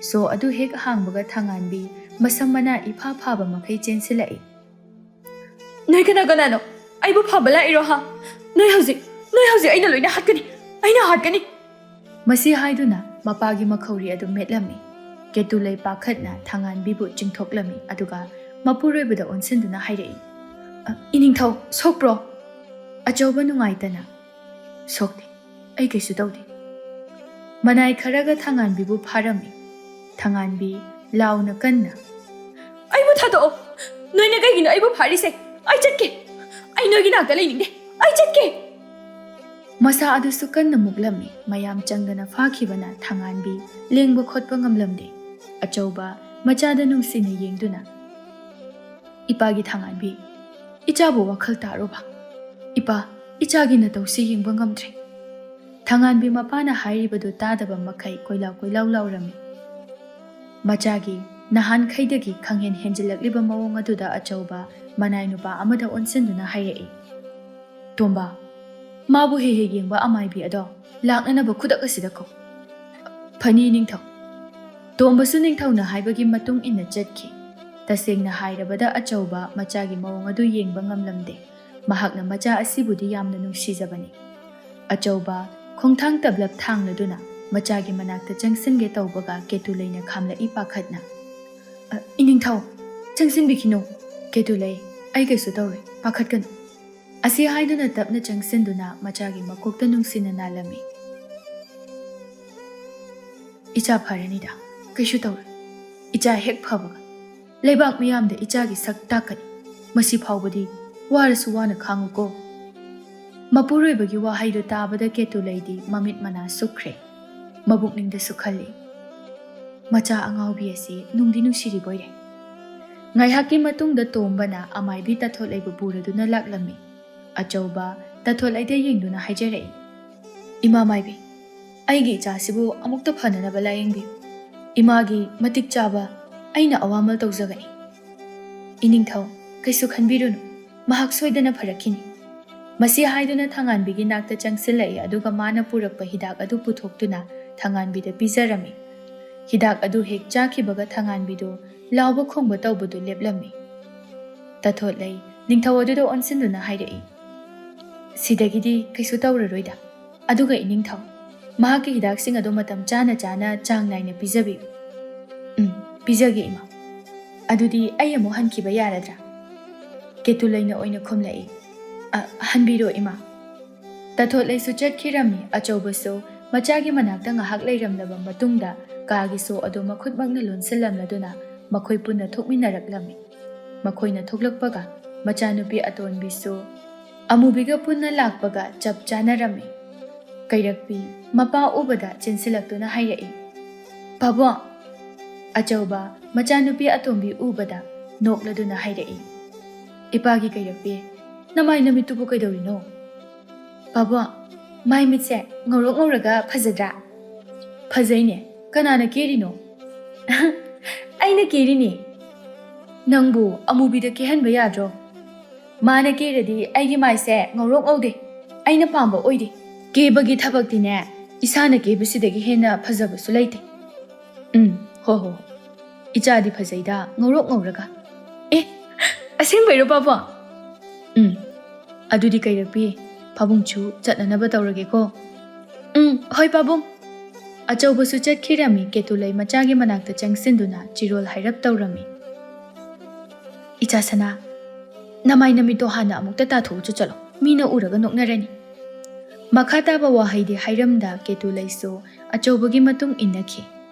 ꯁꯣ ꯑꯗꯨ ꯍꯦꯛ ꯍꯥꯡꯕꯒ ꯊꯥꯉꯥꯟꯕꯤ ꯃꯁꯝ ꯃꯅꯥ ꯏꯐꯥ ꯐꯥꯕ ꯃꯈꯩ ꯆꯦꯟꯁꯤꯜꯂꯛꯏ꯫ "ꯅꯣꯏ ꯀꯅꯥ ꯀꯅꯥꯅꯣ? ꯑꯩꯕꯨ ꯐꯥꯕ ꯂꯥꯛꯏꯔꯣ, ꯍꯥ? ꯅꯣꯏ ꯍꯧꯖꯤꯛ, ꯅꯣꯏ ꯍꯧꯖꯤꯛ ꯑꯩꯅ ꯂꯣꯏꯅ ꯍꯥꯠꯀꯅꯤ, ꯑꯩꯅ ꯍꯥꯠꯀꯅꯤ!" ꯃꯁꯤ ꯍꯥꯏꯗꯨꯅ ꯃꯄꯥꯒꯤ ꯃꯈꯧꯔꯤ ꯑꯗꯨ ꯃꯦꯠꯂꯝꯃꯤ꯫ ꯀꯦꯇꯨꯂꯩ ꯄꯥꯈꯠꯅ ꯊꯥꯉꯥꯟꯕꯤꯕꯨ ꯆꯤꯡꯊꯣꯛꯂꯝꯃꯤ, ꯑꯗꯨꯒ ꯃꯄꯨꯔꯣꯏꯕꯗ ꯑꯣꯟꯁꯤꯟꯗꯨꯅ ꯍꯥꯏꯔꯛꯏ, "ꯑ, ꯏꯅꯤꯡꯊꯧ, ꯁꯣꯛꯄ꯭ꯔꯣ?" ꯑꯆꯧꯕ ꯅꯨꯡꯉꯥꯏꯇꯅ, "ꯁꯣꯛꯇꯦ, ꯑꯩ ꯀꯩꯁꯨ ꯇꯧꯗꯦ꯫" ꯃꯅꯥꯏ ꯈꯔꯒ ꯊꯥꯉꯥꯟꯕꯤꯕꯨ ꯐꯥꯔꯝꯃꯤ꯫ ꯊꯥꯉꯥꯟꯕꯤ ꯂꯥꯎꯅ ꯀꯟꯅ, "ꯑꯩꯕꯨ ꯊꯥꯗꯣꯛꯑꯣ! ꯅꯣꯏꯅ ꯀꯩꯒꯤꯅꯣ ꯑꯩꯕꯨ ꯐꯥꯔꯤꯁꯦ? ꯑꯩ ꯆꯠꯀꯦ! ꯑꯩ ꯅꯣꯏꯒꯤ ꯅꯥꯛꯇ ꯂꯩꯅꯤꯡꯗꯦ! ꯑꯩ ꯆꯠꯀꯦ!" ꯃꯁꯥ ꯑꯗꯨꯁꯨ ꯀꯟꯅ ꯃꯨꯛꯂꯝꯃꯤ꯫ ꯃꯌꯥꯝ ꯆꯪꯗꯅ ꯐꯥꯈꯤꯕꯅ ꯊꯥꯉꯥꯟꯕꯤ ꯂꯦꯡꯕ ꯈꯣꯠꯄ ꯉꯝꯂꯝꯗꯦ꯫ ꯑꯆꯧꯕ ꯃꯆꯥꯗ ꯅꯨꯡꯁꯤꯅ ꯌꯦꯡꯗꯨꯅ, "ꯏꯄꯥꯒꯤ ꯊꯥꯉꯥꯟꯕꯤ, ꯏꯆꯥꯕꯨ ꯋꯥꯈꯜ ꯇꯥꯔꯣꯕ꯫ ꯏꯄꯥ, ꯏꯆꯥꯒꯤ ꯅꯇꯧꯁꯤ ꯌꯦꯡꯕ ꯉꯝꯗ꯭ꯔꯦ꯫" ꯊꯥꯉꯥꯟꯕꯤ ꯃꯄꯥꯅ ꯍꯥꯏꯔꯤꯕꯗꯨ ꯇꯥꯗꯕ ꯃꯈꯩ ꯀꯣꯏꯂꯥꯎ ꯀꯣꯏꯂꯥꯎ ꯂꯥꯎꯔꯝꯃꯤ꯫ ꯃꯆꯥꯒꯤ ꯅꯍꯥꯟꯈꯩꯗꯒꯤ ꯈꯪꯍꯦꯟ ꯍꯦꯟꯖꯤꯜꯂꯛꯂꯤꯕ ꯃꯑꯣꯡ ꯑꯗꯨꯗ ꯑꯆꯧꯕ ꯃꯅꯥꯏ ꯅꯨꯄꯥ ꯑꯃꯗ ꯑꯣꯟꯁꯤꯟꯗꯨꯅ ꯍꯥꯏꯔꯛꯏ, "ꯇꯣꯝꯕ, ꯃꯥꯕꯨ ꯍꯦꯛ ꯍꯦꯛ ꯌꯦꯡꯕ ꯑꯃꯥꯏꯕꯤ ꯑꯗꯣ ꯂꯥꯛꯅꯅꯕ ꯈꯨꯗꯛ ꯑꯁꯤꯗ ꯀꯧ꯫" "ꯐꯅꯤ, ꯅꯤꯡꯊꯧ꯫" ꯇꯣꯝꯕꯁꯨ ꯅꯤꯡꯊꯧꯅ ꯍꯥꯏꯕꯒꯤ ꯃꯇꯨꯡ ꯏꯟꯅ ꯆꯠꯈꯤ꯫ ꯇꯁꯦꯡꯅ ꯍꯥꯏꯔꯕꯗ, ꯑꯆꯧꯕ ꯃꯆꯥꯒꯤ ꯃꯑꯣꯡ ꯑꯗꯨ ꯌꯦꯡꯕ ꯉꯝꯂꯝꯗꯦ꯫ ꯃꯍꯥꯛꯅ ꯃꯆꯥ ꯑꯁꯤꯕꯨꯗꯤ ꯌꯥꯝꯅ ꯅꯨꯡꯁꯤꯖꯕꯅꯤ꯫ ꯑꯆꯧꯕ ꯈꯣꯡꯊꯥꯡ ꯇꯞꯂꯞ ꯊꯥꯡꯂꯗꯨꯅ ꯃꯆꯥꯒꯤ ꯃꯅꯥꯛꯇ ꯆꯪꯁꯤꯟꯒꯦ ꯇꯧꯕꯒ, ꯀꯦꯇꯨꯂꯩꯅ ꯈꯥꯝꯂꯛꯏ ꯄꯥꯈꯠꯅ꯫ "ꯑ, ꯏꯅꯤꯡꯊꯧ, ꯆꯪꯁꯤꯟꯕꯤꯈꯤꯅꯨ꯫ ꯀꯦꯇꯨꯂꯩ, ꯑꯩ ꯀꯩꯁꯨ ꯇꯧꯔꯣꯏ, ꯄꯥꯈꯠꯀꯅꯨ"꯫ ꯑꯁꯤ ꯍꯥꯏꯗꯨꯅ ꯇꯞꯅ ꯆꯪꯁꯤꯟꯗꯨꯅ ꯃꯆꯥꯒꯤ ꯃꯀꯣꯛꯇ ꯅꯨꯡꯁꯤꯅ ꯅꯥꯜꯂꯝꯃꯤ꯫ "ꯏꯆꯥ ꯐꯔꯅꯤꯗ, ꯀꯩꯁꯨ ꯇꯧꯔꯣꯏ꯫ ꯏꯆꯥ ꯍꯦꯛ ꯐꯕꯒ ꯂꯩꯕꯥꯛ ꯃꯤꯌꯥꯝꯗ ꯏꯆꯥꯒꯤ ꯁꯛ ꯇꯥꯛꯀꯅꯤ꯫ ꯃꯁꯤ ꯐꯥꯎꯕꯗꯤ ꯋꯥꯔꯁꯨ ꯋꯥꯅ ꯈꯥꯡꯉꯨꯀꯣ"꯫ ꯃꯄꯨꯔꯣꯏꯕꯒꯤ ꯋꯥꯍꯩꯗꯨ ꯇꯥꯕꯗ ꯀꯦꯇꯨꯂꯩꯗꯤ ꯃꯃꯤꯠ ꯃꯅꯥ ꯁꯨꯛꯈ꯭ꯔꯦ꯫ ꯃꯕꯨꯛꯅꯤꯡꯗꯁꯨ ꯈꯜꯂꯤ, "ꯃꯆꯥ ꯑꯉꯥꯎꯕꯤ ꯑꯁꯤ ꯅꯨꯡꯗꯤ ꯅꯨꯡꯁꯤꯔꯤꯕꯣꯏꯔꯦ"꯫ ꯉꯥꯏꯍꯥꯛꯀꯤ ꯃꯇꯨꯡꯗ ꯇꯣꯝꯕꯅ ꯑꯃꯥꯏꯕꯤ ꯇꯥꯊꯣꯠꯂꯩꯕꯨ ꯄꯨꯔꯗꯨꯅ ꯂꯥꯛꯂꯝꯃꯤ꯫ ꯑꯆꯧꯕ ꯇꯥꯊꯣꯠꯂꯩꯗ ꯌꯦꯡꯗꯨꯅ ꯍꯥꯏꯖꯔꯛꯏ, "ꯏꯃꯥ ꯃꯥꯏꯕꯤ, ꯑꯩꯒꯤ ꯏꯆꯥꯁꯤꯕꯨ ꯑꯃꯨꯛꯇ ꯐꯅꯅꯕ ꯂꯥꯌꯦꯡꯕꯤꯌꯨ꯫ ꯏꯃꯥꯒꯤ ꯃꯇꯤꯛ ꯆꯥꯕ ꯑꯩꯅ ꯑꯋꯥꯃꯜ ꯇꯧꯖꯒꯅꯤ"꯫ "ꯏꯅꯤꯡꯊꯧ, ꯀꯩꯁꯨ ꯈꯟꯕꯤꯔꯨꯅꯨ, ꯃꯍꯥꯛ ꯁꯣꯏꯗꯅ ꯐꯔꯛꯈꯤꯅꯤ"꯫ ꯃꯁꯤ ꯍꯥꯏꯗꯨꯅ ꯊꯉꯥꯟꯕꯤꯒꯤ ꯅꯥꯛꯇ ꯆꯪꯁꯤꯜꯂꯛꯏ, ꯑꯗꯨꯒ ꯃꯥꯅ ꯄꯨꯔꯛꯄ ꯍꯤꯗꯥꯛ ꯑꯗꯨ ꯄꯨꯊꯣꯛꯇꯨꯅ ꯊꯉꯥꯟꯕꯤꯗ ꯄꯤꯖꯔꯝꯃꯤ꯫ ꯍꯤꯗꯥꯛ ꯑꯗꯨ ꯍꯦꯛ ꯆꯥꯈꯤꯕꯒ ꯊꯉꯥꯟꯕꯤꯗꯨ ꯂꯥꯎꯕ ꯈꯣꯡꯕ ꯇꯧꯕꯗꯨ ꯂꯦꯞꯂꯝꯃꯤ꯫ ꯇꯥꯊꯣꯠꯂꯩ ꯅꯤꯡꯊꯧ ꯑꯗꯨꯗ ꯑꯣꯟꯁꯤꯟꯗꯨꯅ ꯍꯥꯏꯔꯛꯏ, "ꯁꯤꯗꯒꯤꯗꯤ ꯀꯩꯁꯨ ꯇꯧꯔꯔꯣꯏꯗ꯫ ꯑꯗꯨꯒ ꯏꯅꯤꯡꯊꯧ, ꯃꯍꯥꯛꯀꯤ ꯍꯤꯗꯥꯛꯁꯤꯡ ꯑꯗꯨ ꯃꯇꯝ ꯆꯥꯅ ꯆꯥꯅ ꯆꯥꯡ ꯅꯥꯏꯅ ꯄꯤꯖꯕꯤꯌꯨ"꯫ "ꯎꯝ, ꯄꯤꯖꯒꯦ ꯏꯃꯥ꯫ ꯑꯗꯨꯗꯤ ꯑꯩ ꯑꯃꯨꯛ ꯍꯟꯈꯤꯕ ꯌꯥꯔꯗ꯭ꯔꯥ?" ꯀꯦꯇꯨꯂꯩꯅ ꯑꯣꯏꯅ ꯈꯨꯝꯂꯛꯏ, "ꯑ, ꯍꯟꯕꯤꯔꯣ ꯏꯃꯥ"꯫ ꯇꯥꯊꯣꯠꯂꯩꯁꯨ ꯆꯠꯈꯤꯔꯝꯃꯤ꯫ ꯑꯆꯧꯕꯁꯨ ꯃꯆꯥꯒꯤ ꯃꯅꯥꯛꯇ ꯉꯥꯏꯍꯥꯛ ꯂꯩꯔꯝꯂꯕ ꯃꯇꯨꯡꯗ ꯀꯥꯒꯤ ꯁꯣ ꯑꯗꯨ ꯃꯈꯨꯠꯃꯛꯅ ꯂꯣꯟꯁꯤꯜꯂꯝꯂꯗꯨꯅ ꯃꯈꯣꯏ ꯄꯨꯟꯅ ꯊꯣꯛꯃꯤꯟꯅꯔꯛꯂꯝꯃꯤ꯫ ꯃꯈꯣꯏꯅ ꯊꯣꯛꯂꯛꯄꯒ ꯃꯆꯥꯅꯨꯄꯤ ꯑꯇꯣꯟꯕꯤꯁꯨ ꯑꯃꯨꯕꯤꯒ ꯄꯨꯟꯅ ꯂꯥꯛꯄꯒ ꯆꯞ ꯆꯥꯅꯔꯝꯃꯤ꯫ ꯀꯩꯔꯛꯄꯤ ꯃꯄꯥ ꯎꯕꯗ ꯆꯦꯟꯁꯤꯜꯂꯛꯇꯨꯅ ꯍꯥꯏꯔꯛꯏ, "ꯄꯥꯕꯨꯡ!" ꯑꯆꯧꯕ ꯃꯆꯥꯅꯨꯄꯤ ꯑꯇꯣꯝꯕꯤ ꯎꯕꯗ ꯅꯣꯛꯂꯗꯨꯅ ꯍꯥꯏꯔꯛꯏ, "ꯏꯄꯥꯒꯤ ꯀꯩꯔꯛꯄꯤ, ꯅꯃꯥꯏ ꯅꯃꯤꯠꯇꯨꯕꯨ ꯀꯩꯗꯧꯔꯤꯅꯣ?" "ꯄꯥꯕꯨꯡ, ꯃꯥꯏ ꯃꯤꯠꯁꯦ ꯉꯧꯔꯣꯛ ꯉꯧꯔꯒ ꯐꯖꯗ꯭ꯔꯥ?" "ꯐꯖꯩꯅꯦ꯫ ꯀꯅꯥꯅ ꯀꯦꯔꯤꯅꯣ?" "ꯑꯩꯅ ꯀꯦꯔꯤꯅꯦ꯫ ꯅꯪꯕꯨ ꯑꯃꯨꯕꯤꯗ ꯀꯦꯍꯟꯕ ꯌꯥꯗ꯭ꯔꯣ? ꯃꯥꯅ ꯀꯦꯔꯗꯤ ꯑꯩꯒꯤ ꯃꯥꯏꯁꯦ ꯉꯧꯔꯣꯛ ꯉꯧꯗꯦ꯫ ꯑꯩꯅ ꯄꯥꯝꯕ ꯑꯣꯏꯗꯦ꯫ ꯀꯦꯕꯒꯤ ꯊꯕꯛꯇꯤꯅꯦ, ꯏꯁꯥꯅ ꯀꯦꯕꯁꯤꯗꯒꯤ ꯍꯦꯟꯅ ꯐꯖꯕꯁꯨ ꯂꯩꯇꯦ꯫ ꯎꯝ, ꯍꯣ ꯍꯣ ꯍꯣ꯫ ꯏꯆꯥꯗꯤ ꯐꯖꯩꯗ, ꯉꯧꯔꯣꯛ ꯉꯧꯔꯒ꯫ ꯑꯦ, ꯑꯁꯦꯡꯕꯩꯔꯣ ꯄꯥꯕꯨꯡ? ꯎꯝ꯫ ꯑꯗꯨꯗꯤ ꯀꯩꯔꯛꯄꯤ, ꯄꯥꯕꯨꯡꯁꯨ ꯆꯠꯅꯅꯕ ꯇꯧꯔꯒꯦꯀꯣ꯫ ꯎꯝ, ꯍꯣꯏ ꯄꯥꯕꯨꯡ꯫ ꯑꯆꯧꯕꯁꯨ ꯆꯠꯈꯤꯔꯝꯃꯤ꯫ ꯀꯦꯇꯨꯂꯩ ꯃꯆꯥꯒꯤ ꯃꯅꯥꯛꯇ ꯆꯪꯁꯤꯟꯗꯨꯅ ꯆꯤꯔꯣꯜ ꯍꯥꯏꯔꯞ ꯇꯧꯔꯝꯃꯤ꯫ "ꯏꯆꯥ ꯁꯅꯥ, ꯅꯃꯥꯏ ꯅꯃꯤꯠꯇꯣ ꯍꯥꯟꯅ ꯑꯃꯨꯛꯇ ꯇꯥꯊꯣꯛꯎꯆꯣ ꯆꯠꯂꯣ, ꯃꯤꯅ ꯎꯔꯒ ꯅꯣꯛꯅꯔꯅꯤ꯫" ꯃꯈꯥ ꯇꯥꯕ ꯋꯥꯍꯩꯗꯤ ꯍꯥꯏꯔꯝꯗ ꯀꯦꯇꯨꯂꯩꯁꯨ ꯑꯆꯧꯕꯒꯤ ꯃꯇꯨꯡ ꯏꯟꯅꯈꯤ꯫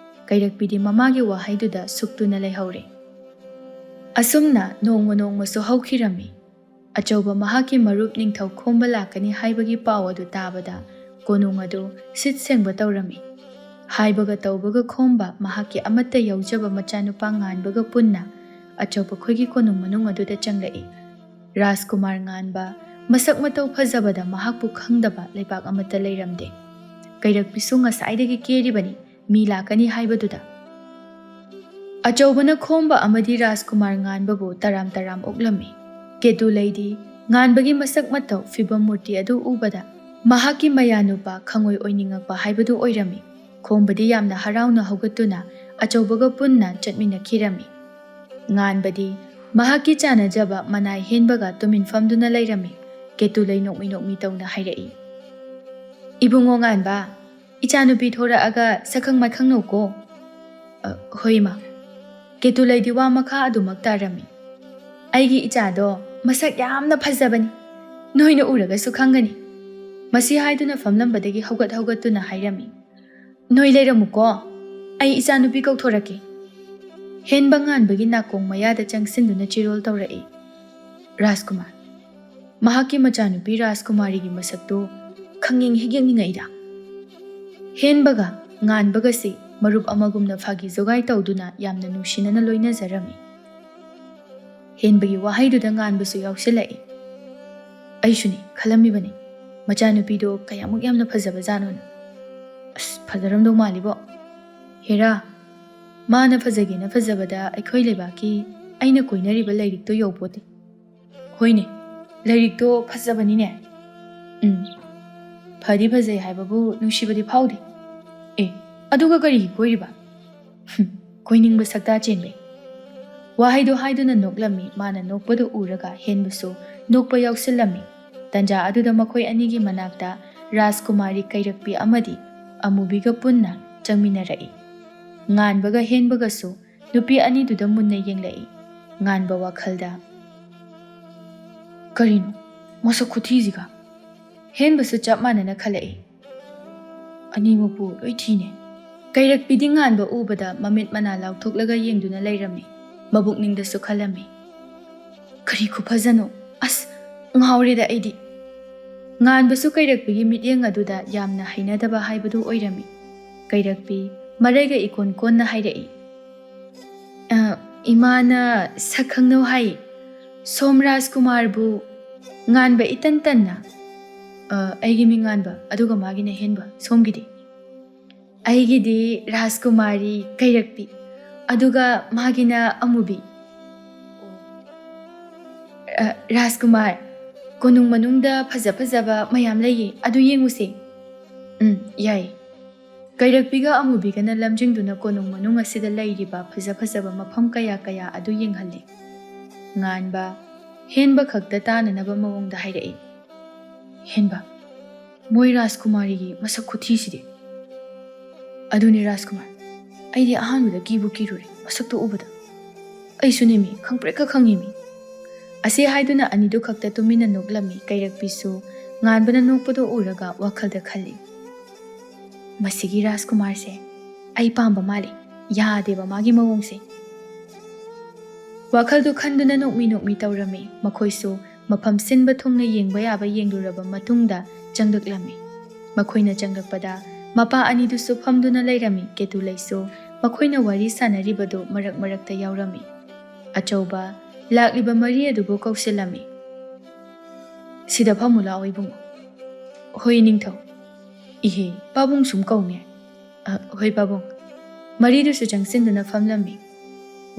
ꯀꯩꯔꯛꯄꯤꯗꯤ ꯃꯃꯥꯒꯤ ꯋꯥꯍꯩꯗꯨꯗ ꯁꯨꯛꯇꯨꯅ ꯂꯩꯍꯧꯔꯦ꯫ ꯑꯁꯨꯝꯅ ꯅꯣꯡꯃ ꯅꯣꯡꯃꯁꯨ ꯍꯧꯈꯤꯔꯝꯃꯤ꯫ ꯑꯆꯧꯕ ꯃꯍꯥꯛꯀꯤ ꯃꯔꯨꯞ ꯅꯤꯡꯊꯧ ꯈꯣꯝꯕ ꯂꯥꯛꯀꯅꯤ ꯍꯥꯏꯕꯒꯤ ꯄꯥꯎ ꯑꯗꯨ ꯇꯥꯕꯗ ꯀꯣꯅꯨꯡ ꯑꯗꯨ ꯁꯤꯠ ꯁꯦꯡꯕ ꯇꯧꯔꯝꯃꯤ꯫ ꯍꯥꯏꯕꯒ ꯇꯧꯕꯒ ꯈꯣꯝꯕ ꯃꯍꯥꯛꯀꯤ ꯑꯃꯠꯇ ꯌꯥꯎꯖꯕ ꯃꯆꯥꯅꯨꯄꯥ ꯉꯥꯟꯕꯒ ꯄꯨꯟꯅ ꯑꯆꯧꯕ ꯈꯣꯏꯒꯤ ꯀꯣꯅꯨꯡ ꯃꯅꯨꯡ ꯑꯗꯨꯗ ꯆꯪꯂꯛꯏ꯫ ꯔꯥꯖꯀꯨꯃꯥꯔ ꯉꯥꯟꯕ ꯃꯁꯛ ꯃꯇꯧ ꯐꯖꯕꯗ ꯃꯍꯥꯛꯄꯨ ꯈꯪꯗꯕ ꯂꯩꯕꯥꯛ ꯑꯃꯠꯇ ꯂꯩꯔꯝꯗꯦ꯫ ꯀꯩꯔꯛꯄꯤꯁꯨ ꯉꯁꯥꯏꯗꯒꯤ ꯀꯦꯔꯤꯕꯅꯤ, ꯃꯤ ꯂꯥꯛꯀꯅꯤ ꯍꯥꯏꯕꯗꯨꯗ꯫ ꯑꯆꯧꯕꯅ ꯈꯣꯝꯕ ꯑꯃꯗꯤ ꯔꯥꯖꯀꯨꯃꯥꯔ ꯉꯥꯟꯕꯕꯨ ꯇꯔꯥꯝ ꯇꯔꯥꯝ ꯑꯣꯛꯂꯝꯃꯤ꯫ ꯀꯦꯇꯨꯂꯩꯗꯤ ꯉꯥꯟꯕꯒꯤ ꯃꯁꯛ ꯃꯇꯧ ꯐꯤꯕꯝ ꯃꯨꯔꯇꯤ ꯑꯗꯨ ꯎꯕꯗ ꯃꯍꯥꯛꯀꯤ ꯃꯌꯥꯅꯨꯄꯥ ꯈꯪꯉꯣꯏ ꯑꯣꯏꯅꯤꯡꯉꯛꯄ ꯍꯥꯏꯕꯗꯨ ꯑꯣꯏꯔꯝꯃꯤ꯫ ꯈꯣꯝꯕꯗꯤ ꯌꯥꯝꯅ ꯍꯔꯥꯎꯅ ꯍꯧꯒꯠꯇꯨꯅ ꯑꯆꯧꯕꯒ ꯄꯨꯟꯅ ꯆꯠꯃꯤꯟꯅꯈꯤꯔꯝꯃꯤ꯫ ꯉꯥꯟꯕꯗꯤ ꯃꯍꯥꯛꯀꯤ ꯆꯥꯟꯅꯖꯕ ꯃꯅꯥꯏ ꯍꯦꯟꯕꯒ ꯇꯨꯃꯤꯟ ꯐꯝꯗꯨꯅ ꯂꯩꯔꯝꯃꯤ꯫ ꯀꯦꯇꯨꯂꯩ ꯅꯣꯛꯃꯤ ꯅꯣꯛꯃꯤ ꯇꯧꯅ ꯍꯥꯏꯔꯛꯏ, "ꯏꯕꯨꯡꯉꯣ ꯉꯥꯟꯕ, ꯏꯆꯥꯅꯨꯄꯤ ꯊꯣꯔꯛꯑꯒ ꯁꯛꯈꯪ ꯃꯥꯏꯈꯪꯅꯧꯀꯣ꯫" "ꯑ, ꯍꯣꯏ ꯏꯃꯥ꯫" ꯀꯦꯇꯨꯂꯩꯗꯤ ꯋꯥ ꯃꯈꯥ ꯑꯗꯨꯃꯛ ꯇꯥꯔꯝꯃꯤ꯫ "ꯑꯩꯒꯤ ꯏꯆꯥꯗꯣ ꯃꯁꯛ ꯌꯥꯝꯅ ꯐꯖꯕꯅꯤ, ꯅꯣꯏꯅ ꯎꯔꯒꯁꯨ ꯈꯪꯒꯅꯤ꯫" ꯃꯁꯤ ꯍꯥꯏꯗꯨꯅ ꯐꯝꯂꯝꯕꯗꯒꯤ ꯍꯧꯒꯠ ꯍꯧꯒꯠꯇꯨꯅ ꯍꯥꯏꯔꯝꯃꯤ, "ꯅꯣꯏ ꯂꯩꯔꯝꯃꯨꯀꯣ, ꯑꯩ ꯏꯆꯥꯅꯨꯄꯤ ꯀꯧꯊꯣꯔꯛꯀꯦ꯫" ꯍꯦꯟꯕ ꯉꯥꯟꯕꯒꯤ ꯅꯥꯀꯣꯡ ꯃꯌꯥꯗ ꯆꯪꯁꯤꯟꯗꯨꯅ ꯆꯤꯔꯣꯜ ꯇꯧꯔꯛꯏ꯫ ꯔꯥꯖꯀꯨꯃꯥꯔ꯫ ꯃꯍꯥꯛꯀꯤ ꯃꯆꯥꯅꯨꯄꯤ ꯔꯥꯖꯀꯨꯃꯥꯔꯤꯒꯤ ꯃꯁꯛꯇꯨ ꯈꯪꯌꯦꯡ ꯍꯦꯛ ꯌꯦꯡꯅꯤꯡꯉꯛꯏꯗ꯫ ꯍꯦꯟꯕꯒ ꯉꯥꯟꯕꯒꯁꯤ ꯃꯔꯨꯞ ꯑꯃꯒꯨꯝꯅ ꯐꯥꯒꯤ ꯖꯣꯒꯥꯏ ꯇꯧꯗꯨꯅ ꯌꯥꯝꯅ ꯅꯨꯡꯁꯤꯅꯅ ꯂꯣꯏꯅꯖꯔꯝꯃꯤ꯫ ꯍꯦꯟꯕꯒꯤ ꯋꯥꯍꯩꯗꯨꯗ ꯉꯥꯟꯕꯁꯨ ꯌꯥꯎꯁꯤꯜꯂꯛꯏ꯫ "ꯑꯩꯁꯨꯅꯤ ꯈꯜꯂꯝꯃꯤꯕꯅꯤ, ꯃꯆꯥꯅꯨꯄꯤꯗꯣ ꯀꯌꯥꯃꯨꯛ ꯌꯥꯝꯅ ꯐꯖꯕꯖꯥꯠꯅꯣꯅ꯫ ꯑꯁ, ꯐꯖꯔꯝꯗꯧ ꯃꯥꯜꯂꯤꯕꯣ꯫ ꯍꯦꯔꯥ, ꯃꯥꯅ ꯐꯖꯒꯦꯅ ꯐꯖꯕꯗ ꯑꯩꯈꯣꯏ ꯂꯩꯕꯥꯛꯀꯤ ꯑꯩꯅ ꯀꯣꯏꯅꯔꯤꯕ ꯂꯥꯏꯔꯤꯛꯇꯣ ꯌꯧꯄꯣꯠꯇꯦ꯫ ꯍꯣꯏꯅꯦ, ꯂꯥꯏꯔꯤꯛꯇꯣ ꯐꯖꯕꯅꯤꯅꯦ꯫ ꯎꯝ, ꯐꯗꯤ ꯐꯖꯩ ꯍꯥꯏꯕꯕꯨ ꯅꯨꯡꯁꯤꯕꯗꯤ ꯐꯥꯎꯗꯦ꯫ ꯑꯦ, ꯑꯗꯨꯒ ꯀꯔꯤꯒꯤ ꯀꯣꯏꯔꯤꯕ? ꯍꯨꯝ, ꯀꯣꯏꯅꯤꯡꯕ ꯁꯛꯇꯥ ꯆꯦꯟꯕꯤ꯫ ꯋꯥꯍꯩꯗꯨ ꯍꯥꯏꯗꯨꯅ ꯅꯣꯛꯂꯝꯃꯤ꯫ ꯃꯥꯅ ꯅꯣꯛꯄꯗꯨ ꯎꯔꯒ ꯍꯦꯟꯕꯁꯨ ꯅꯣꯛꯄ ꯌꯥꯎꯁꯤꯜꯂꯝꯃꯤ꯫ ꯇꯟꯖꯥ ꯑꯗꯨꯗ ꯃꯈꯣꯏ ꯑꯅꯤꯒꯤ ꯃꯅꯥꯛꯇ ꯔꯥꯖꯀꯨꯃꯥꯔꯤ ꯀꯩꯔꯛꯄꯤ ꯑꯃꯗꯤ ꯑꯃꯨꯕꯤꯒ ꯄꯨꯟꯅ ꯆꯪꯃꯤꯟꯅꯔꯛꯏ꯫ ꯉꯥꯟꯕꯒ ꯍꯦꯟꯕꯒꯁꯨ ꯅꯨꯄꯤ ꯑꯅꯤꯗꯨꯗ ꯃꯨꯟꯅ ꯌꯦꯡꯂꯛꯏ꯫ ꯉꯥꯟꯕ ꯋꯥꯈꯜꯗ, "ꯀꯔꯤꯅꯣ ꯃꯁꯛ ꯈꯨꯊꯤꯁꯤꯒ?" ꯍꯦꯟꯕꯁꯨ ꯆꯞ ꯃꯥꯟꯅꯅ ꯈꯜꯂꯛꯏ꯫ "ꯑꯅꯤꯃꯛꯄꯨ ꯂꯣꯏ ꯊꯤꯅꯦ꯫" ꯀꯩꯔꯛꯄꯤꯗꯤ ꯉꯥꯟꯕ ꯎꯕꯗ ꯃꯃꯤꯠ ꯃꯅꯥ ꯂꯥꯎꯊꯣꯛꯂꯒ ꯌꯦꯡꯗꯨꯅ ꯂꯩꯔꯝꯃꯤ꯫ ꯃꯕꯨꯛꯅꯤꯡꯗꯁꯨ ꯈꯜꯂꯝꯃꯤ, "ꯀꯔꯤ ꯈꯨꯐꯖꯅꯣ? ꯑꯁ, ꯉꯥꯎꯔꯦꯗ ꯑꯩꯗꯤ!" ꯉꯥꯟꯕꯁꯨ ꯀꯩꯔꯛꯄꯤꯒꯤ ꯃꯤꯠꯌꯦꯡ ꯑꯗꯨꯗ ꯌꯥꯝꯅ ꯍꯩꯅꯗꯕ ꯍꯥꯏꯕꯗꯨ ꯑꯣꯏꯔꯝꯃꯤ꯫ ꯀꯩꯔꯛꯄꯤ ꯃꯔꯩꯒ ꯏꯀꯣꯟ ꯀꯣꯟꯅ ꯍꯥꯏꯔꯛꯏ, "ꯑ, ꯏꯃꯥꯅ ꯁꯛ ꯈꯪꯅꯧ ꯍꯥꯏ꯫ ꯁꯣꯝ ꯔꯥꯖꯀꯨꯃꯥꯔꯕꯨ?" ꯉꯥꯟꯕ ꯏꯇꯟ ꯇꯟꯅ, "ꯑ, ꯑꯩꯒꯤ ꯃꯤꯡ ꯉꯥꯟꯕ, ꯑꯗꯨꯒ ꯃꯥꯒꯤꯅ ꯍꯦꯟꯕ, ꯁꯣꯝꯒꯤꯗꯤ?" "ꯑꯩꯒꯤꯗꯤ ꯔꯥꯖꯀꯨꯃꯥꯔꯤ ꯀꯩꯔꯛꯄꯤ, ꯑꯗꯨꯒ ꯃꯥꯒꯤꯅ ꯑꯃꯨꯕꯤ꯫" "ꯑ, ꯔꯥꯖꯀꯨꯃꯥꯔ, ꯀꯣꯅꯨꯡ ꯃꯅꯨꯡꯗ ꯐꯖ ꯐꯖꯕ ꯃꯌꯥꯝ ꯂꯩꯌꯦ, ꯑꯗꯨ ꯌꯦꯡꯉꯨꯁꯦ꯫" "ꯎꯝ, ꯌꯥꯏ꯫" ꯀꯩꯔꯛꯄꯤꯒ ꯑꯃꯨꯕꯤꯒꯅ ꯂꯝꯖꯤꯡꯗꯨꯅ ꯀꯣꯅꯨꯡ ꯃꯅꯨꯡ ꯑꯁꯤꯗ ꯂꯩꯔꯤꯕ ꯐꯖ ꯐꯖꯕ ꯃꯐꯝ ꯀꯌꯥ ꯀꯌꯥ ꯑꯗꯨ ꯌꯦꯡꯍꯜꯂꯤ꯫ ꯉꯥꯟꯕ, ꯍꯦꯟꯕ ꯈꯛꯇ ꯇꯥꯅꯅꯕ ꯃꯑꯣꯡꯗ ꯍꯥꯏꯔꯛꯏ, "ꯍꯦꯟꯕ, ꯃꯣꯏ ꯔꯥꯖꯀꯨꯃꯥꯔꯤꯒꯤ ꯃꯁꯛ ꯈꯨꯊꯤꯁꯤꯗꯤ!" "ꯑꯗꯨꯅꯤ ꯔꯥꯖꯀꯨꯃꯥꯔ, ꯑꯩꯗꯤ ꯑꯍꯥꯟꯕꯗ ꯀꯤꯕꯨ ꯀꯤꯔꯨꯔꯦ ꯃꯁꯛꯇꯨ ꯎꯕꯗ꯫ ꯑꯩꯁꯨ ꯅꯦꯝꯃꯤ, ꯈꯪꯄ꯭ꯔꯦꯛꯀ ꯈꯪꯉꯤꯃꯤ꯫" ꯑꯁꯤ ꯍꯥꯏꯗꯨꯅ ꯑꯅꯤꯗꯨ ꯈꯛꯇ ꯇꯨꯃꯤꯟꯅ ꯅꯣꯛꯂꯝꯃꯤ꯫ ꯀꯩꯔꯛꯄꯤꯁꯨ ꯉꯥꯟꯕꯅ ꯅꯣꯛꯄꯗꯨ ꯎꯔꯒ ꯋꯥꯈꯜꯗ ꯈꯜꯂꯤ, "ꯃꯁꯤꯒꯤ ꯔꯥꯖꯀꯨꯃꯥꯔꯁꯦ ꯑꯩ ꯄꯥꯝꯕ ꯃꯥꯜꯂꯤ, ꯌꯥꯗꯦꯕ ꯃꯥꯒꯤ ꯃꯑꯣꯡꯁꯦ꯫" ꯋꯥꯈꯜꯗꯨ ꯈꯟꯗꯨꯅ ꯅꯣꯛꯃꯤ ꯅꯣꯛꯃꯤ ꯇꯧꯔꯝꯃꯤ꯫ ꯃꯈꯣꯏꯁꯨ ꯃꯐꯝ ꯁꯤꯟꯕ ꯊꯨꯡꯅ ꯌꯦꯡꯕ ꯌꯥꯕ ꯌꯦꯡꯂꯨꯔꯕ ꯃꯇꯨꯡꯗ ꯆꯪꯂꯛꯂꯝꯃꯤ꯫ ꯃꯈꯣꯏꯅ ꯆꯪꯂꯛꯄꯗ ꯃꯄꯥ ꯑꯅꯤꯗꯨꯁꯨ ꯐꯝꯗꯨꯅ ꯂꯩꯔꯝꯃꯤ꯫ ꯀꯦꯇꯨꯂꯩꯁꯨ ꯃꯈꯣꯏꯅ ꯋꯥꯔꯤ ꯁꯥꯟꯅꯔꯤꯕꯗꯨ ꯃꯔꯛ ꯃꯔꯛꯇ ꯌꯥꯎꯔꯝꯃꯤ꯫ ꯑꯆꯧꯕ ꯂꯥꯛꯂꯤꯕ ꯃꯔꯤ ꯑꯗꯨꯕꯨ ꯀꯧꯁꯤꯜꯂꯝꯃꯤ꯫ "ꯁꯤꯗ ꯐꯝꯃꯨ ꯂꯥꯛꯑꯣ ꯏꯕꯨꯡꯉꯣ꯫" "ꯍꯣꯏ ꯅꯤꯡꯊꯧ꯫" "ꯏꯍꯦ, ꯄꯥꯕꯨꯡ ꯁꯨꯝ ꯀꯧꯅꯦ꯫" "ꯑ, ꯍꯣꯏ ꯄꯥꯕꯨꯡ꯫" ꯃꯔꯤꯗꯨꯁꯨ ꯆꯪꯁꯤꯟꯗꯨꯅ ꯐꯝꯂꯝꯃꯤ꯫